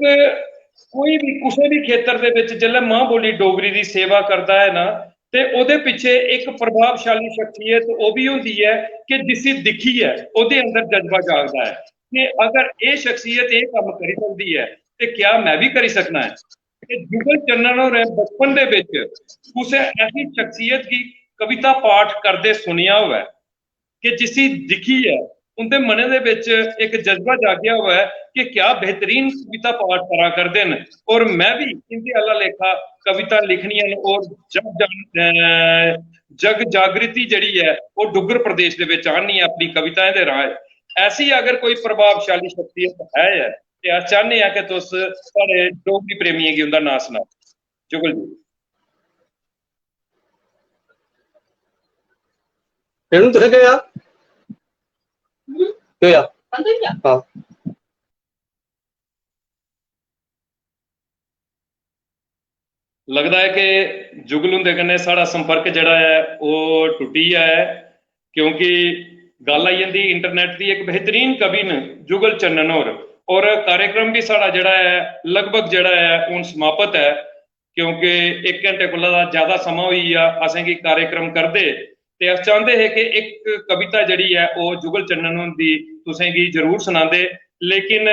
कोई भी, कुसै भी खेतर दे बिच जिसलै मां बोली डोगरी दी सेवा करदा ऐ ना, ते ओह्दे पिच्छे इक प्रभावशाली शख्सियत ओह् बी होंदी ऐ कि जिसी दिक्खियै ओह्दे अंदर जज्बा जागदा ऐ कि अगर एह् शख्सियत एह् कम्म करी सकदी ऐ, ते क्या में बी करी सकना ऐ? ते जुगल चन्नन होरें बचपन दे बिच कुसै ऐसी शख्सियत गी कविता पाठ करदे सुनेआ होऐ कि जिसी दिक्खियै उं'दे मनै दे बिच इक जज्बा जागेआ होऐ कि क्या बेहतरीन कविता पाठ करा करदे न, और में बी इं'दे आह्ला लेखा कविता लिखनियां न, और जग जान-, अ, जग जागृति जेह्ड़ी ऐ, ओह् डुग्गर प्रदेश दे बिच आह्ननी ऐ अपनी कविताएं दे राहें। ऐसी अगर कोई प्रभावशाली शख्सियत है ऐ, ते अस चाह्न्ने आं कि तुस साढ़े डोगरी प्रेमियें गी उं'दा नांऽ सनाओ। जुगल जी। रेणु, तुसें केह् होआ? केह् होआ? हां। लगदा ऐ कि जुगल हुंदे कन्नै साढ़ा संपर्क जेह्ड़ा ऐ, ओह् टुट्टी गेआ ऐ, क्योंकि गल्ल आई जंदी इंटरनेट दी। इक बेहतरीन कवि न जुगल चन्नन होर, और कार्यक्रम बी साढ़ा जेह्ड़ा ऐ, लगभग जेह्ड़ा ऐ, हून समाप्त ऐ, क्योंकि इक घैंटे कोला दा ज्यादा समां होई गेआ असेंगी कार्यक्रम करदे। ते अस चांह्दे हे कि इक कविता जेह्ड़ी ऐ, ओह् जुगल चन्नन हुंदी तुसेंगी जरूर सनांदे, लेकिन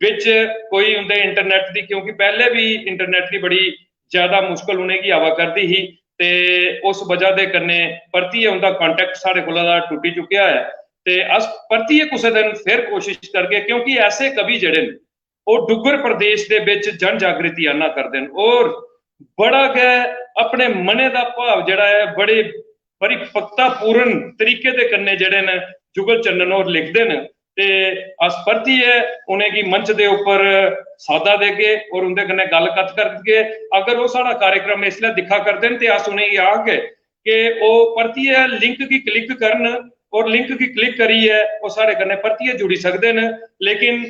बिच कोई उं'दे इंटरनेट दी, क्योंकि पैह्ले बी इंटरनेट दी बड़ी ज्यादा मुश्कल उ'नेंगी आवा करदी ही, ते उस वजह दे कन्नै परतियै उं'दा कांटैक्ट साढ़े कोला दा टुट्टी चुकेआ ऐ। ते अस परतियै कुसै दिन फिर कोशिश करगे, क्योंकि ऐसे कवि जेह्ड़े न, ओह् डुग्गर प्रदेश दे बिच जन जागृति आह्ना करदे न, और बड़ा गै अपने मनै दा भाव जेह्ड़ा ऐ, बड़े परिपक्वतापूर्ण तरीके दे कन्नै जेह्ड़े न, जुगल चन्नन होर लिखदे न। ते अस परतियै उ'नेंगी मंच दे उप्पर साद्दा देगे और उं'दे कन्नै गल्ल कत्थ करगे। अगर ओह् साढ़ा कार्यक्रम इसलै दिक्खा करदे न, ते अस उ'नेंगी आखगे कि ओह् परतियै लिंक गी क्लिक करन, और लिंक गी क्लिक करियै ओह् साढ़े कन्नै परतियै जुड़ी सकदे न। लेकिन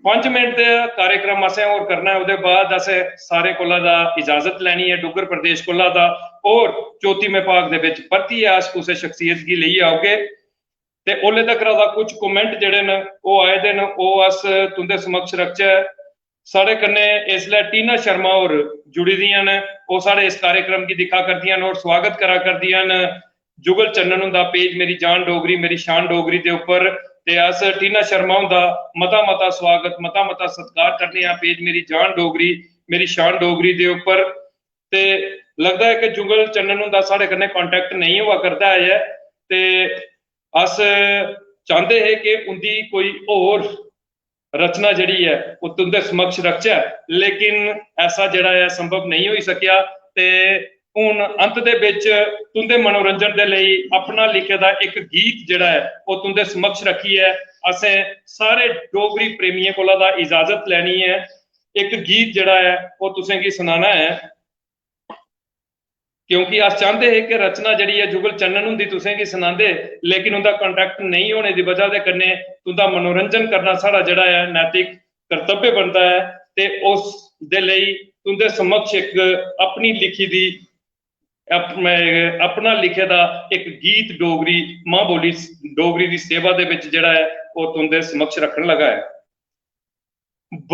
पंज मिनट दा कार्यक्रम असें होर करना ऐ, ओह्दे बाद असें सारें कोला दा इजाजत लैनी ऐ, डुग्गर प्रदेश कोला दा। और चौथीमे भाग दे बिच परतियै अस कुसै शख्सियत गी लेइयै औगे। ते ओल्ले तकर दा कुछ कमेंट जेह्ड़े न, ओह् आए दे न, ओह् अस तुं'दे समक्ष रखचै। साढ़े कन्नै इसलै टीना शर्मा होर जुड़ी दियां न, ओह् साढ़े इस कार्यक्रम गी दिक्खा करदियां न और स्वागत करा करदियां न जुगल चन्नन हुंदा पेज मेरी जान डोगरी, मेरी शान डोगरी दे उप्पर। ते अस टीना शर्मा हुंदा मता मता स्वागत, मता मता सत्कार करने आं पेज मेरी जान डोगरी, मेरी शान डोगरी दे उप्पर। ते लगदा ऐ कि जुगल चन्नन हुंदा साढ़े कन्नै कांटैक्ट नेईं होआ करदा ऐ, ते अस चांह्दे हे कि उं'दी कोई होर रचना जेह्ड़ी ऐ, ओह् तुं'दे समक्ष रखचै, लेकिन ऐसा जेह्ड़ा ऐ, संभव नेईं होई सकेआ। ते हून अंत दे बिच तुं'दे मनोरंजन दे लेई अपना लिखे दा इक गीत जेह्ड़ा ऐ, ओह् तुं'दे समक्ष रक्खियै असें सारे डोगरी प्रेमियें कोला दा इजाजत लैनी ऐ। इक गीत जेह्ड़ा ऐ, ओह् तुसेंगी सनाना ऐ, क्योंकि अस चांह्दे हे कि रचना जेह्ड़ी ऐ, जुगल चन्नन हुंदी तुसेंगी सनांदे, लेकिन उं'दा कांटैक्ट नेईं होने दी बजह दे कन्नै तुं'दा मनोरंजन करना साढ़ा जेह्ड़ा ऐ, नैतिक कर्तव्य बनदा ऐ। ते उस दे लेई तुं'दे समक्ष इक अपनी लिखी दी, अप-, अपना लिखे दा इक गीत डोगरी, मां बोली डोगरी दी सेवा दे बिच जेह्ड़ा ऐ, ओह् तुं'दे समक्ष रक्खन लगा ऐ।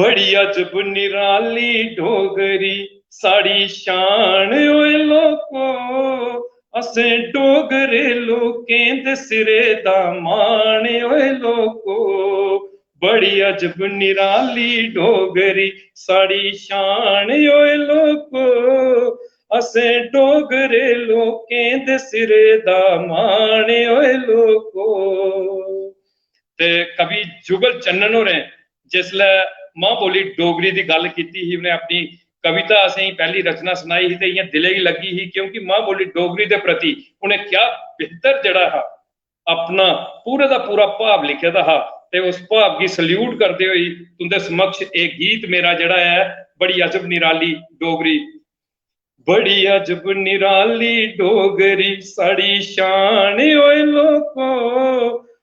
बड़ी अजब निराली डोगरी, साढ़ी शान ओए लोको, असें डोगरे लोकें दे सिरे दा मान ओए लोको। बड़ी अजब निराली डोगरी, साढ़ी शान ओए लोको, असें डोगरे लोकें दे सिरे दा मान ओए लोको। ते कवि जुगल चन्नन होरें जिसलै मां बोली डोगरी दी गल्ल कीती ही, उ'नें अपनी कविता असेंगी पैह्ली रचना सनाई ही, ते इ'यां दिलै गी लग्गी ही, क्योंकि मां बोली डोगरी दे प्रति उ'नें क्या बेहतर जेह्ड़ा हा, अपना पूरे दा पूरा भाव लिखे दा हा। ते उस भाव गी सल्यूट करदे होई तुं'दे समक्ष एह् गीत मेरा जेह्ड़ा ऐ, बड़ी अजब निराली डोगरी। बड़ी अजब निराली डोगरी, साढ़ी शान ओए लोको,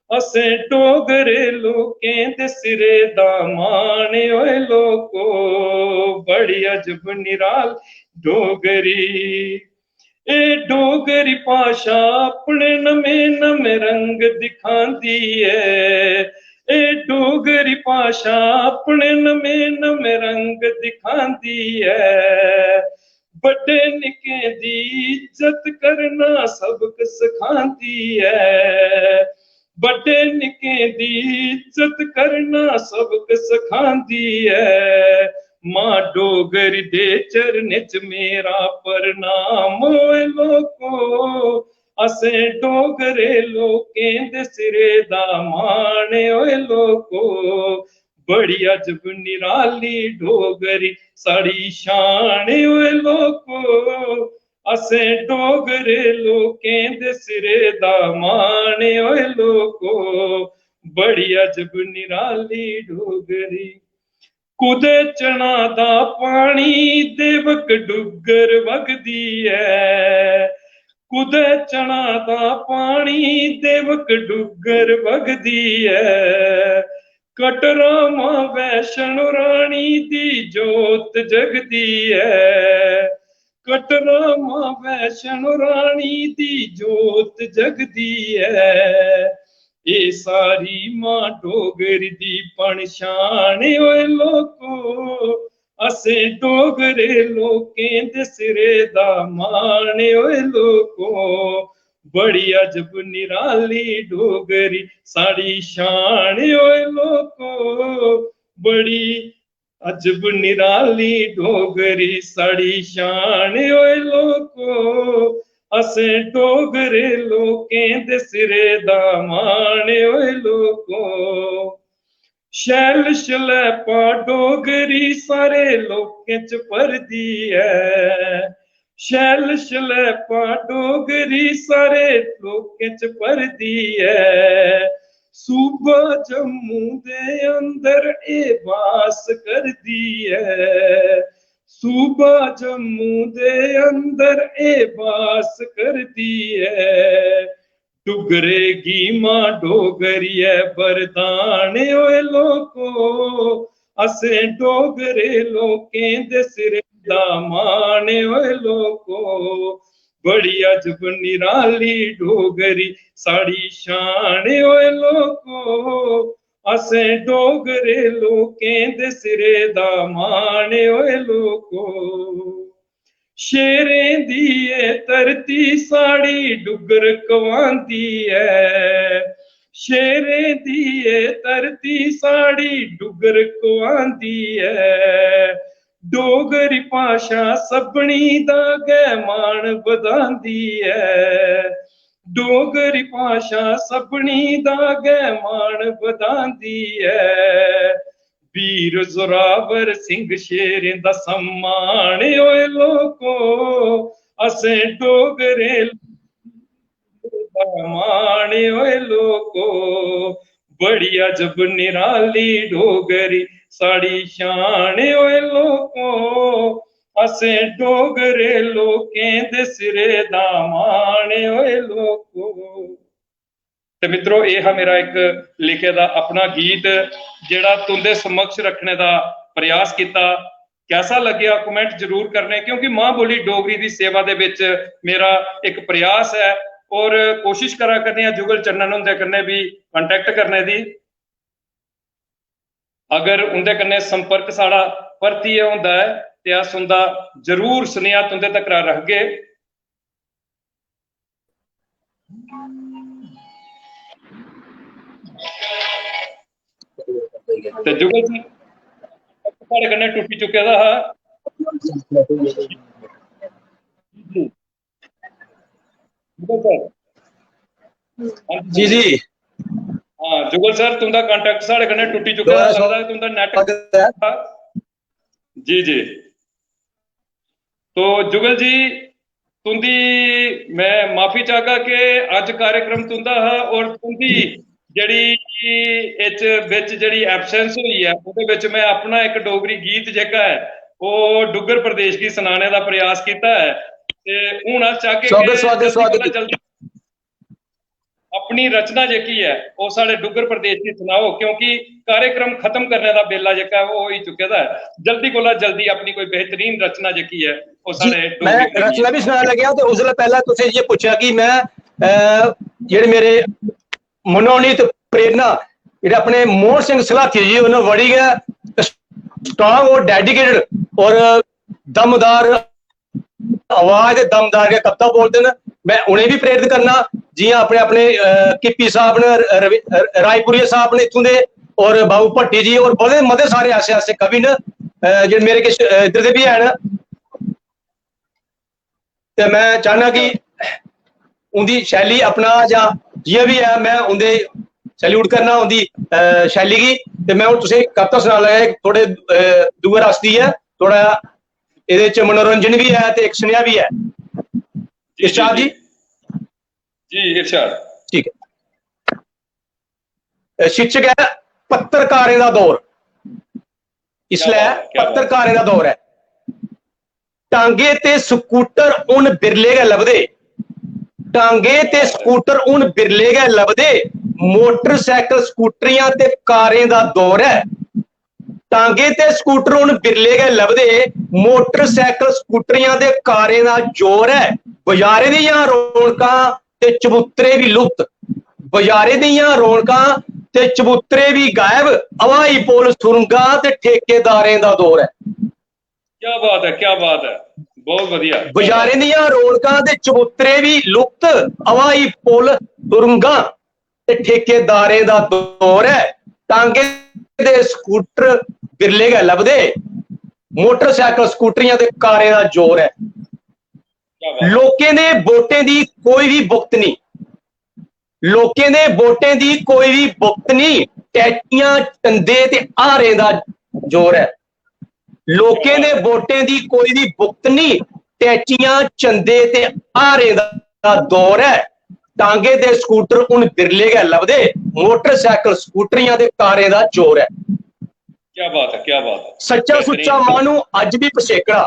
असें डोगरे लोकें दे सिरे दा मान ओए लोको। बड़ी अजब निराली डोगरी। एह् डोगरी भाशा अपने नमें नमें रंग दिखांदी ऐ। एह् डोगरी भाशा अपने नमें नमें रंग दिखांदी ऐ। बड्डे निक्के दी इज्जत करना सबक सखांदी ऐ। बड्डे निक्के दी इज्जत करना सबक सखांदी ऐ। मां डोगरी दे चरणें च मेरा प्रणाम, ओए लोको। असें डोगरे लोकें दे सिरे दा मान, ओए लोको। बड़ी अजब निराली डोगरी साढ़ी शान, ओए लोको। असें डोगरे लोकें दे सिरे दा मान, ओए लोको। बड़ी अजब निराली डोगरी। कुदै चना दा पानी देवक डुग्गर वगदी ऐ। कुदै चना दा पानी देवक डुग्गर वगदी ऐ। कटरा मां वैष्णो रानी दी जोत जगदी ऐ। कटरा मां वैष्णो रानी दी जोत जगदी ऐ। एह् सारी मां डोगरी दी पनछान, ओए लोको। असें डोगरे लोकें दे सिरे दा मान, ओए लोको। बड़ी अजब निराली डोगरी साढ़ी शान, ओए लोको। बड़ी अजब निराली डोगरी साढ़ी शान, ओए लोको। असें डोगरे लोकें दे सिरे दा मान, ओए लोको। शैल शलैपा डोगरी सारे लोकें च भरदी ऐ। शैल शलैपा डोगरी सारे लोकें च भरदी ऐ। सूबा जम्मू दे अंदर एह् बास करदी ऐ। सूबा जम्मू दे अंदर एह् बास करदी ऐ। डुगरे गी मां डोगरी ऐ बरदान, ओए लोको। असें डोगरे लोकें दे सिरे दा मान, ओए लोको। बड़ी अजब निराली डोगरी साढ़ी शान, ओए लोको। असें डोगरे लोकें दे सिरे दा मान, ओए लोको। शेरें दी एह् धरती साढ़ी डुग्गर कवांदी ऐ। शेरें दी एह् धरती साढ़ी डुग्गर कवांदी ऐ। डोगरी भाशा सभनीं दा गै मान बधांदी ऐ। डोगरी भाशा सभनीं दा गै मान बधांदी ऐ। वीर जोरावर सिंह शेरें दा सम्मान, ओए लोको। असें डोगरे दा मान, ओए लोको। बड़ी अजब निराली डोगरी साढ़ी शान, ओए लोको। असें डोगरे लोकें दे सिरे दा मान, ओए लोको। ते मित्रो, एह् हा मेरा इक लिखे दा अपना गीत, जेह्ड़ा तुं'दे समक्ष रक्खने दा प्रयास कीता। कैसा लग्गेआ, comment जरूर करने, क्योंकि मां बोली डोगरी दी सेवा दे बिच मेरा इक प्रयास ऐ। और कोशिश करा करने आं जुगल चन्नन हुंदे कन्नै बी contact करने दी। अगर उं'दे कन्नै संपर्क साढ़ा परतियै होंदा ऐ ते अस उं'दा जरूर सनेहा तुं'दे तक्कर रखगे। ते जुगल जी, साढ़े कन्नै टुट्टी चुके दा हा। जुगल सर। जी, जी। हाँ, जुगल सर, तुं'दा contact साढ़े कन्नै टुट्टी चुके दा, लगदा तुं'दा net। जी, जी। तो जुगल जी, तुं'दी मैं माफी चाहगा कि अज्ज कार्यक्रम तुं'दा हा और तुं'दी जेह्ड़ी इच बिच जेह्ड़ी absence होई ऐ, ओह्दे बिच मैं अपना इक डोगरी गीत जेह्का ऐ, ओह् डुग्गर प्रदेश गी सनाने दा प्रयास कीता ऐ। ते हून अस चाहगे स्वागत, कि स्वागत, जल्दी कोला स्वागत। जल्दी अपनी रचना जेह्की ऐ, ओह् साढ़े डुग्गर प्रदेश गी सनाओ, क्योंकि कार्यक्रम खत्म करने दा बेल्ला जेह्का ऐ, ओह् होई चुके दा ऐ। जल्दी कोला जल्दी अपनी कोई बेहतरीन रचना जेह्की ऐ, ओह् जी, साढ़े डोगरी मैं प्रेमियें रचना बी सनान लग्गेआ, ते उसलै पैह्लें तुसें इ'यै पुच्छेआ कि मैं, अ, जेह्ड़े मेरे मनोनीत प्रेरणा, जेह्ड़े अपने मोहन सिंह सलाथिया जी, उ'नें बड़ी गै strong और dedicated और दमदार आवाज ते दमदार गै कविता बोलदे न। मैं उ'नें बी प्रेरित करना, जि'यां अपने, अपने, अ, किप्पी साहब न, र-, रवि-, र-, रायपुरिया साहब न इत्थूं दे, और बाबू भट्टी जी, और बड़े मते सारे ऐसे, ऐसे कवि न, अ, जेह्ड़े मेरे किश, अ, इद्धर दे बी हैन। ते मैं चाहना कि उं'दी शैली अपना जां जि'यां बी ऐ, मैं उं'दे salute करना उं'दी, अ, शैली गी। ते मैं हुन तुसें कविता सनान लगा, इक थोड़े, अ, दूए रस दी ऐ, थोड़ा एह्दे च मनोरंजन बी ऐ ते इक सनेहा बी ऐ। जी, इरशाद जी, जी। जी, इरशाद। ठीक ऐ। अ, शीर्षक ऐ पत्रकारें दा दौर। इसलै क्या बात है, क्या बात है। पत्रकारें दा दौर ऐ। टांगे ते स्कूटर हुन बिरले गै लभदे। टांगे ते स्कूटर हुन बिरले गै लभदे। मोटरसाइकल, स्कूटरियां ते कारें दा दौर ऐ। टांगे ते स्कूटर हुन बिरले गै लभदे। मोटरसाइकल, स्कूटरियां ते कारें दा जोर ऐ। बजारें दियां रौनकां ते चबूतरे बी लुप्त। बजारें दियां रौनकां ते चबूतरे बी गायब। हवाई पुल, सुरंगां ते ठेकेदारें दा दौर ऐ। क्या बात है, क्या बात है, बहुत बढ़िया। बजारें दियां रौनकां ते चबूतरे बी लुप्त। हवाई पुल, सुरंगां ते ठेकेदारें दा दौर ऐ। टांगे ते स्कूटर बिरले गै लभदे। मोटरसाइकल, स्कूटरियां ते कारें दा जोर ऐ। क्या बात है। लोकें दे वोटें दी कोई बी बुख्त निं। लोकें दे वोटें दी कोई बी बुख्त निं। टैचियां, चंदे ते हारें दा जोर ऐ। लोकें दे वोटें दी कोई बी बुख्त निं। टैचियां, चंदे ते हारें दा दौर ऐ। टांगे ते स्कूटर हुन बिरले गै लभदे। मोटरसाइकल, स्कूटरियां ते कारें दा जोर ऐ। क्या बात है, क्या बात है। सच्चा बेहतरीन। सुच्चा माह्नू अज्ज बी पछेकड़ा।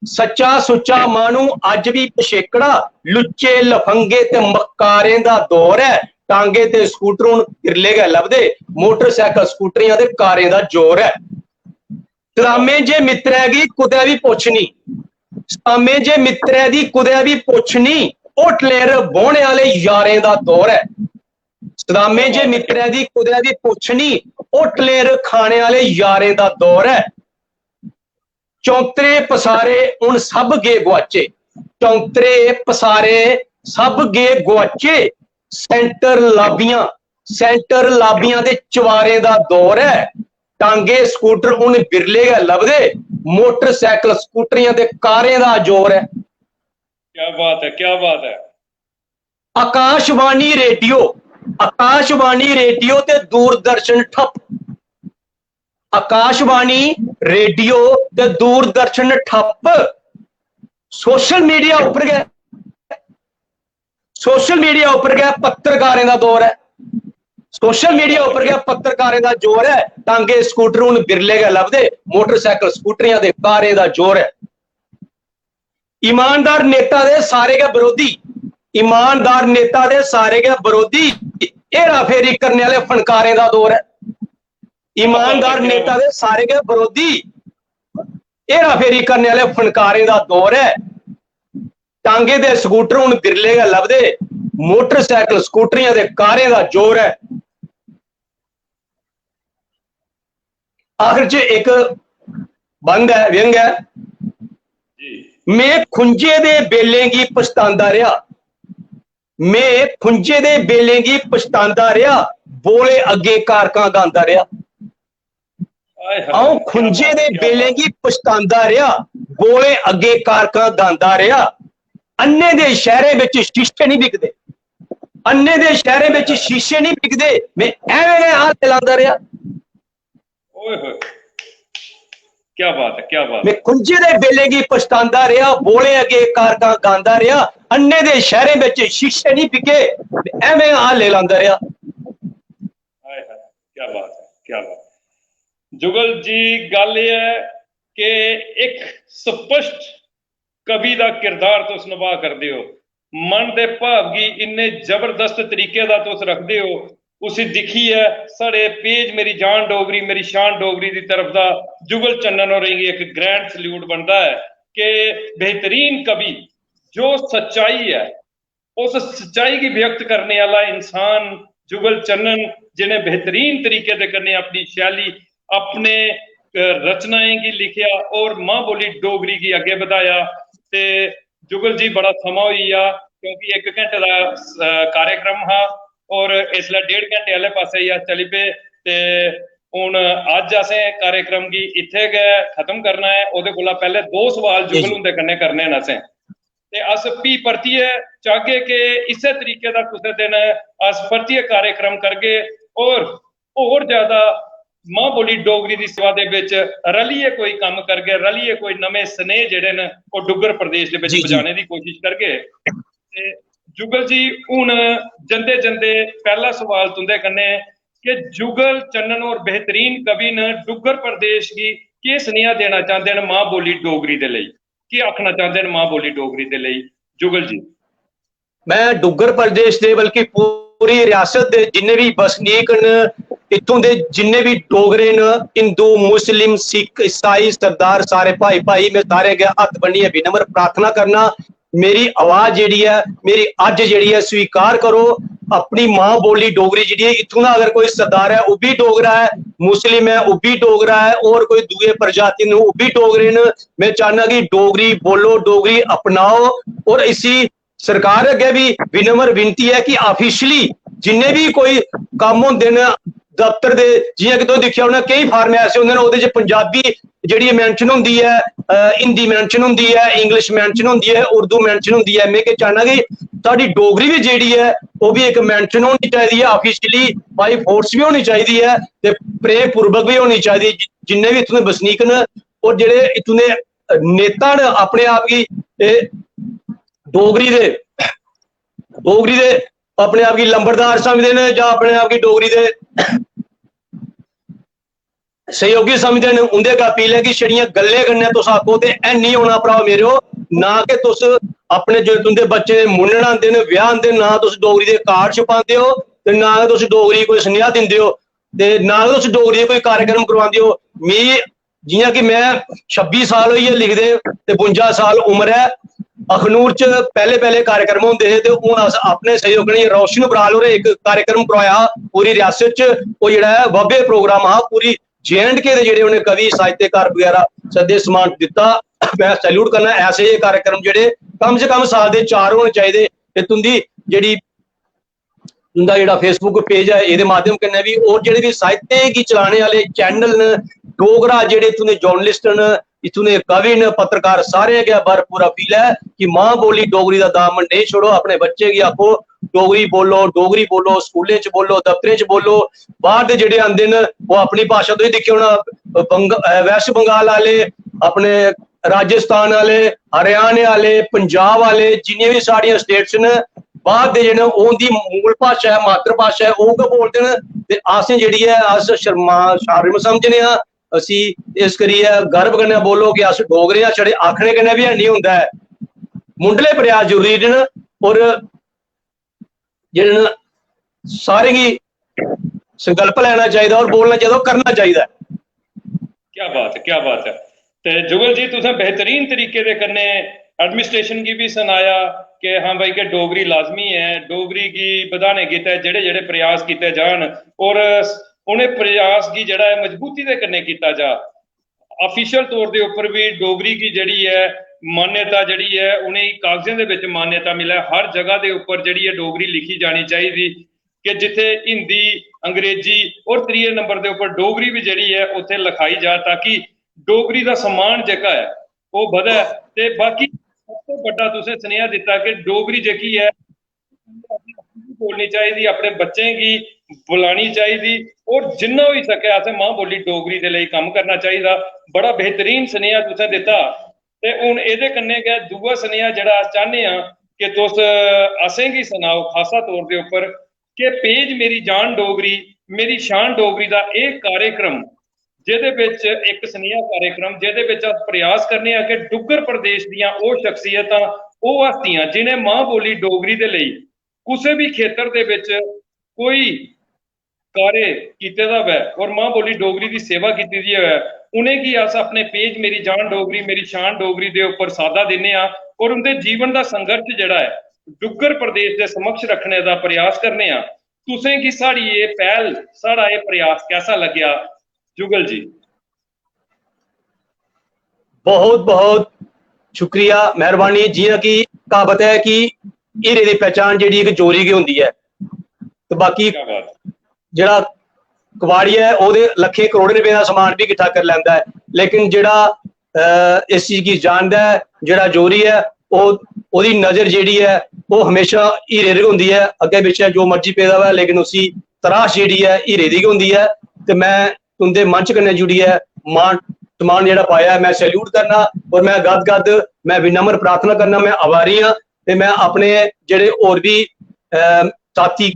सच्चा सुच्चा माह्नू अज्ज बी पछेकड़ा। लुच्चे, लफंगे ते मक्कारें दा दौर ऐ। टांगे ते स्कूटर हुन बिरले गै लभदे। मोटरसाइकल, स्कूटरियां ते कारें दा जोर ऐ। सलामें जे मित्तरै गी कुतै बी पुच्छ निं। सलामें जे मित्तरै दी कुतै बी पुच्छ निं। होटलें 'र बौह्ने आह्ले यारें दा दौर ऐ। सलामें जे मित्तरै दी कुतै बी पुच्छ निं। होटलें 'र खाने आह्ले यारें दा दौर ऐ। चौंतरे पसारे हुन सब गे गुआचे। चौंतरे पसारे सब गे गुआचे। सेंटर लाबियां, सेंटर लाबियां ते चवारें दा दौर ऐ। टांगे, स्कूटर हुन बिरले गै लभदे। मोटरसाइकल, स्कूटरियां ते कारें दा जोर ऐ। क्या बात है, क्या बात है। आकाशवाणी रेडियो, आकाशवाणी रेडियो ते दूरदर्शन ठप्प। आकाशवाणी रेडियो ते दूरदर्शन ठप्प। सोशल मीडिया उप्पर गै, सोशल मीडिया उप्पर गै पत्रकारें दा दौर ऐ। सोशल मीडिया उप्पर गै पत्रकारें दा जोर ऐ। टांगे, स्कूटर हुन बिरले गै लभदे। मोटरसाइकल, स्कूटरियां ते कारें दा जोर ऐ। ईमानदार नेता दे सारे गै बरोधी, ईमानदार नेता दे सारे गै बरोधी। हेरा फेरी करने आह्ले फनकारें दा दौर ऐ। ईमानदार नेता दे सारे गै बरोधी। हेरा फेरी करने आह्ले फनकारें दा दौर ऐ। टांगे ते स्कूटर हुन बिरले गै लभदे। मोटरसाइकल, स्कूटरियां ते कारें दा जोर ऐ। आखिर च इक बंद ऐ, व्यंग ऐ। जी। में खुंझे दे बेलें गी पछतांदा रेहा। में खुंझे दे बेलें गी पछतांदा रेहा। बौले अग्गें कारकां गांदा रेहा। हाय हाय, अ'ऊं क्या खुंझे बात दे है, क्या बेलें बात। गी पछतांदा रेहा। बौले अग्गें कारकां गांदा रेहा। अन्ने दे शैह्रें बिच शीशे निं बिकदे। अन्ने दे शैह्रें बिच शीशे निं बिकदे। में ऐवें गै हाले लांदा रेहा। ओए होए, क्या बात है, क्या बात है। में खुंझे दे बेलें गी पछतांदा रेहा। बौले अग्गें कारकां गांदा रेहा। अन्ने दे शैह्रें बिच शीशे निं बिके। में ऐवें हाले लांदा रेहा। हाय हाय, क्या बात है, क्या बात है। जुगल जी, गल्ल एह् ऐ कि इक स्पष्ट कवि दा किरदार तुस नभा करदे ओ। मन दे भाव गी इन्ने जबरदस्त तरीके दा तुस रखदे ओ, उसी दिक्खियै साढ़े पेज मेरी जान डोगरी, मेरी शान डोगरी दी तरफ दा जुगल चन्नन होरें गी इक grand salute बनदा ऐ कि बेहतरीन कवि जो सच्चाई ऐ, उस सच्चाई गी व्यक्त करने आह्ला इंसान जुगल चन्नन, जि'नें बेहतरीन तरीके दे कन्नै अपनी शैली, अपने, अ, रचनाएं गी लिखेआ और मां बोली डोगरी गी अग्गें बधाया। ते जुगल जी, बड़ा समां होई गेआ, क्योंकि इक घैंटे दा, अ, कार्यक्रम हा और इसलै डेढ़ घैंटे आह्ले पासै ही अस चली पे। ते हून अज्ज असें कार्यक्रम गी इत्थै गै खत्म करना ऐ। ओह्दे कोला पैह्ले दो सवाल जी, जुगल जी। हुंदे कन्नै करने न असें। ते अस फ्ही परतियै चाहगे कि इस्सै तरीके दा कुसै दिन अस परतियै कार्यक्रम करगे और होर ज्यादा मां बोली डोगरी दी सेवा दे बिच रलियै कोई कम्म करगे, रलियै कोई नमें सनेह जेह्ड़े न, ओह् डुग्गर प्रदेश दे बिच जी, जी। पजाने दी कोशिश करगे। ते जुगल जी, हून जंदे जंदे पैह्ला सवाल तुंदे कन्नै कि जुगल चन्नन होर बेहतरीन कवि न, डुग्गर प्रदेश गी केह् सनेहा देना चांह्दे न मां बोली डोगरी दे लेई? केह् आखना चांह्दे न मां बोली डोगरी दे लेई, जुगल जी? मैं डुग्गर प्रदेश दे, बल्कि पूरी रियासत दे जिन्ने भी बसनीक न, इत्थों दे जिन्ने भी डोगरे न, हिंदू, मुस्लिम, सिख, ईसाई, सरदार, सारे भाई भाई, मैं सारे अग्गें हत्थ बन्नियै विनम्र प्रार्थना करना, मेरी आवाज जेह्ड़ी ऐ, मेरी अज्ज जेह्ड़ी ऐ, स्वीकार करो। अपनी मां बोली डोगरी जेह्ड़ी ऐ, इत्थूं दा अगर कोई सरदार ऐ, ओह् बी डोगरा ऐ, मुस्लिम ऐ, ओह् बी डोगरा ऐ, और कोई दूए प्रजाति न, ओह् बी डोगरे न। मैं चाहना कि डोगरी बोलो, डोगरी अपनाओ, और इसी सरकार अग्गें बी विनम्र विनती ऐ कि officially जिन्ने बी कोई कम्म होंदे न दफ्तर दे, जियां कि तुस दिक्खेआ होना, केई form ऐसे होंदे न, ओह्दे च पंजाबी जेह्ड़ी mention होंदी ऐ, अ, हिंदी mention होंदी ऐ, English mention होंदी ऐ, उर्दू mention होंदी ऐ। मैं केह् चाह्न्नां कि साढ़ी डोगरी बी जेह्ड़ी ऐ, ओह् बी इक mention होनी चाहिदी ऐ, officially by force बी होनी चाहिदी ऐ ते प्रेमपूर्वक बी होनी चाहिदी। जि-, जिन्ने बी इत्थूं दे बसनीक न और जेह्ड़े इत्थूं दे नेता न, अपने आप गी एह् डोगरी दे, डोगरी दे अपने आप गी लंबरदार समझदे न जां अपने आप गी डोगरी दे सहयोगी समझदे न, उं'दे अग्गें अपील ऐ कि छड़ियां गल्लें कन्नै तुस आखो ते हैनी होना, भ्राओ मेरेओ। ना कि तुस अपने, जो तुं'दे बच्चे दे मुन्नन आंदे न, ब्याह आंदे न, ना तुस डोगरी दे कार्ड छपांदे ओ ते ना गै तुस डोगरी गी कोई सनेहा दिंदे ओ ते ना गै तुस डोगरी दे कोई कार्यक्रम करवांदे ओ। मी, जियां कि मैं छब्बी साल होई गे लिखदे ते बुंजा साल उम्र ऐ, अखनूर च पैह्ले पैह्ले कार्यक्रम होंदे हे ते हून अस अपने सहयोग कन्नै, रोशन बराल होरें इक कार्यक्रम करवाया पूरी रियासत च, ओह् जेह्ड़ा ऐ भव्य प्रोग्राम हा, पूरी जे एंड के दे जेह्ड़े उ'नें कवि, साहित्यकार बगैरा सद्दे, सम्मान दित्ता। मैं सैल्यूट करना ऐसे जे कार्यक्रम जेह्ड़े कम से कम साल दे चार होने चाहिदे। ते तुं'दी जेह्ड़ी, तुं'दा जेह्ड़ा Facebook पेज ऐ, एह्दे माध्यम कन्नै बी, और जेह्ड़े बी साहित्य गी चलाने आह्ले चैनल न, डोगरा जेह्ड़े तुं'दे जर्नलिस्ट न, इत्थूं दे कवि न, पत्रकार, सारे गै भरपूर अपील ऐ कि मां बोली डोगरी दा दामन नेईं छोड़ो, अपने बच्चे गी आखो डोगरी बोलो, डोगरी बोलो, स्कूलें च बोलो, दफ्तरें च बोलो। बाहर दे जेह्ड़े आंदे न, ओह् अपनी भाशा, तुसें दिक्खेआ होना, बंग-, अ, वैस्ट बंगाल आह्ले, अपने राजस्थान आह्ले, हरियाणे आह्ले, पंजाब आह्ले, जिन्नियां बी साढ़ियां स्टेट्स न, बाहर दे जेह्ड़े, ओह् उं'दी मूल भाशा ऐ, मातृ भाशा ऐ, ओह् गै बोलदे न। ते असें जेह्ड़ी ऐ, अस शर्मा, शर्म समझने आं। असी इस करियै गर्व कन्नै बोलो कि अस डोगरे आं, छड़े आखने कन्नै बी हैनी होंदा ऐ, मुंढले प्रयास जरूरी न। और जेह्ड़े न, सारें गी संकल्प लैना चाहिदा और बोलना चाहिदा और करना चाहिदा। क्या बात है, क्या बात है। ते जुगल जी, तुसें बेहतरीन तरीके दे कन्नै एडमिनिस्ट्रेशन गी भी सनाया कि हाँ भाई, कि डोगरी लाजमी ऐ, डोगरी गी बधाने गितै जेह्ड़े जेह्ड़े प्रयास कीते जान और उ'नें प्रयास गी जेह्ड़ा ऐ मजबूती दे कन्नै कीता जा। ऑफिशियल तौर दे उप्पर बी डोगरी गी जेह्ड़ी ऐ मान्यता, जेह्ड़ी ऐ उ'नेंगी कागजें दे बिच मान्यता मिलै, हर जगह दे उप्पर जेह्ड़ी ऐ डोगरी लिखी जानी चाहिदी कि जित्थै हिंदी, अंग्रेजी और त्रिये नंबर दे उप्पर डोगरी बी जेह्ड़ी ऐ उत्थै लखाई जा, ताकि डोगरी दा सम्मान जेह्का ऐ ओह् बधै। ते बाकी सब तो बड्डा तुसें सनेहा दित्ता कि डोगरी जेह्की ऐ बोलनी चाहिदी, अपने बच्चें गी बुलानी चाहिदी और जिन्ना होई सकै असें मां बोली डोगरी दे लेई कम्म करना चाहिदा। बड़ा बेहतरीन सनेहा तुसें दित्ता। ते हून एह्दे कन्नै गै दूआ सनेहा जेह्ड़ा अस चाह्न्ने आं कि तुस असेंगी सनाओ, खासा तौर दे उप्पर, कि पेज मेरी जान डोगरी, मेरी शान डोगरी दा एह् कार्यक्रम, जेह्दे बिच इक सनेहा कार्यक्रम, जेह्दे बिच अस प्रयास करने आं कि डुग्गर प्रदेश दियां ओह् शख्सियतां, ओह् हस्तियां जि'नें मां बोली डोगरी दे लेई कुसै बी खेतर दे बिच कोई कार्य कीते दा होऐ और मां बोली डोगरी दी सेवा कीती दी होऐ, उ'नेंगी अस अपने पेज मेरी जान डोगरी, मेरी शान डोगरी दे उप्पर सादा दिन्ने आं और उं'दे जीवन दा संघर्ष जेह्ड़ा ऐ, डुग्गर प्रदेश दे समक्ष रक्खने दा प्रयास करने आं। तुसें गी साढ़ी एह् पैह्ल, साढ़ा एह् प्रयास कैसा लग्गेआ, जुगल जी? बहुत बहुत शुक्रिया, मेहरबानी। जियां कि कहावत ऐ कि हीरे दी पहचान जेह्ड़ी इक जोरी गै होंदी ऐ, ते बाकी क्या बात। जेह्ड़ा कबाड़ी ऐ, ओह् ते लक्खें करोड़ें रपेऽ दा समान बी किट्ठा करी लैंदा ऐ, लेकिन जेह्ड़ा अ, इस चीज गी जानदा ऐ, जेह्ड़ा जोरी ऐ, ओह्, ओह्दी नजर जेह्ड़ी ऐ, ओह् हमेशा हीरे पर होंदी ऐ। अग्गें पिच्छें जो मर्जी पेदा होऐ, लेकिन उसी तराश जेह्ड़ी ऐ, हीरे दी गै होंदी ऐ। ते में तुं'दे मंच कन्नै जुड़ियै मान सम्मान जेह्ड़ा पाया ऐ, में सैल्यूट करना और में गद गद, में विनम्र प्रार्थना करना, में आभारी आं। ते में अपने जेह्ड़े होर बी अ, साथी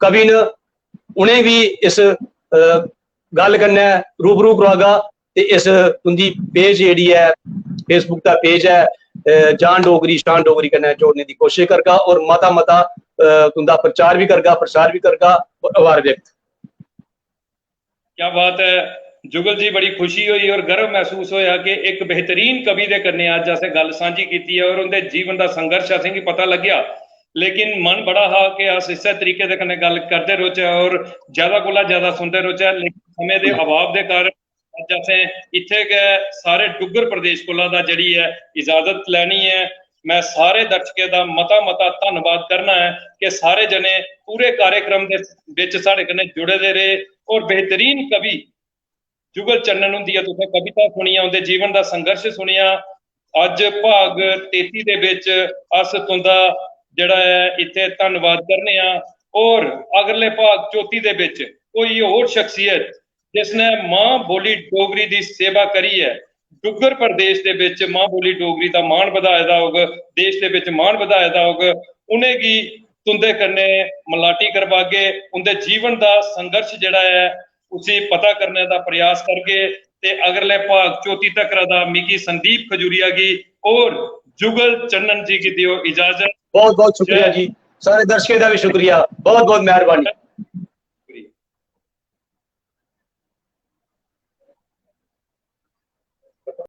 कवि न, उ'नें बी इस अ, गल्ल कन्नै रूबरू करागा। ते इस तुं'दी पेज जेह्ड़ी ऐ, Facebook दा पेज ऐ, अ, जान डोगरी शान डोगरी कन्नै जोड़ने दी कोशिश करगा और मता मता अ, तुं'दा प्रचार बी करगा, प्रसार बी करगा और आभार व्यक्त। क्या बात है जुगल जी, बड़ी खुशी होई और गर्व महसूस होया कि इक बेहतरीन कवि दे कन्नै अज्ज असें गल्ल सांझी कीती ऐ और उं'दे जीवन दा संघर्ष असेंगी पता लग्गेआ। लेकिन मन बड़ा हा कि अस इस्सै तरीके दे कन्नै गल्ल करदे रौह्चै और ज्यादा कोला ज्यादा सुनदे रौह्चै, लेकिन समें दे अभाव दे कारण अज्ज असें इत्थै गै सारे डुग्गर प्रदेश कोला दा जेह्ड़ी ऐ इजाजत लैनी ऐ। मैं सारे दर्शकें दा मता मता धन्नवाद करना ऐ कि सारे जने पूरे कार्यक्रम दे बिच साढ़े कन्नै जुड़े दे रेह् और बेहतरीन कवि जुगल चन्नन हुंदियां तुसें कविता सुनियां, उं'दे जीवन दा संघर्ष सुनेआ। अज्ज भाग तेती दे बिच अस तुं'दा जेह्ड़ा ऐ इत्थै धन्नवाद करने आं और अगले भाग चौती दे बिच कोई होर शख्सियत जिसने मां बोली डोगरी दी सेवा करियै डुग्गर प्रदेश दे बिच मां बोली डोगरी दा मान बधाए दा होग, देश दे बिच मान बधाए दा होग, उ'नेंगी तुं'दे कन्नै मलाटी करवागे, उं'दे जीवन दा संघर्ष जेह्ड़ा ऐ उसी पता करने दा प्रयास करगे। ते अगले भाग चौथी तकर दा मिगी संदीप खजूरिया गी और जुगल चन्नन जी गी दियो इजाजत। बहुत बहुत शुक्रिया जी, सारे दर्शकें दा भी शुक्रिया, बहुत बहुत मेहरबानी।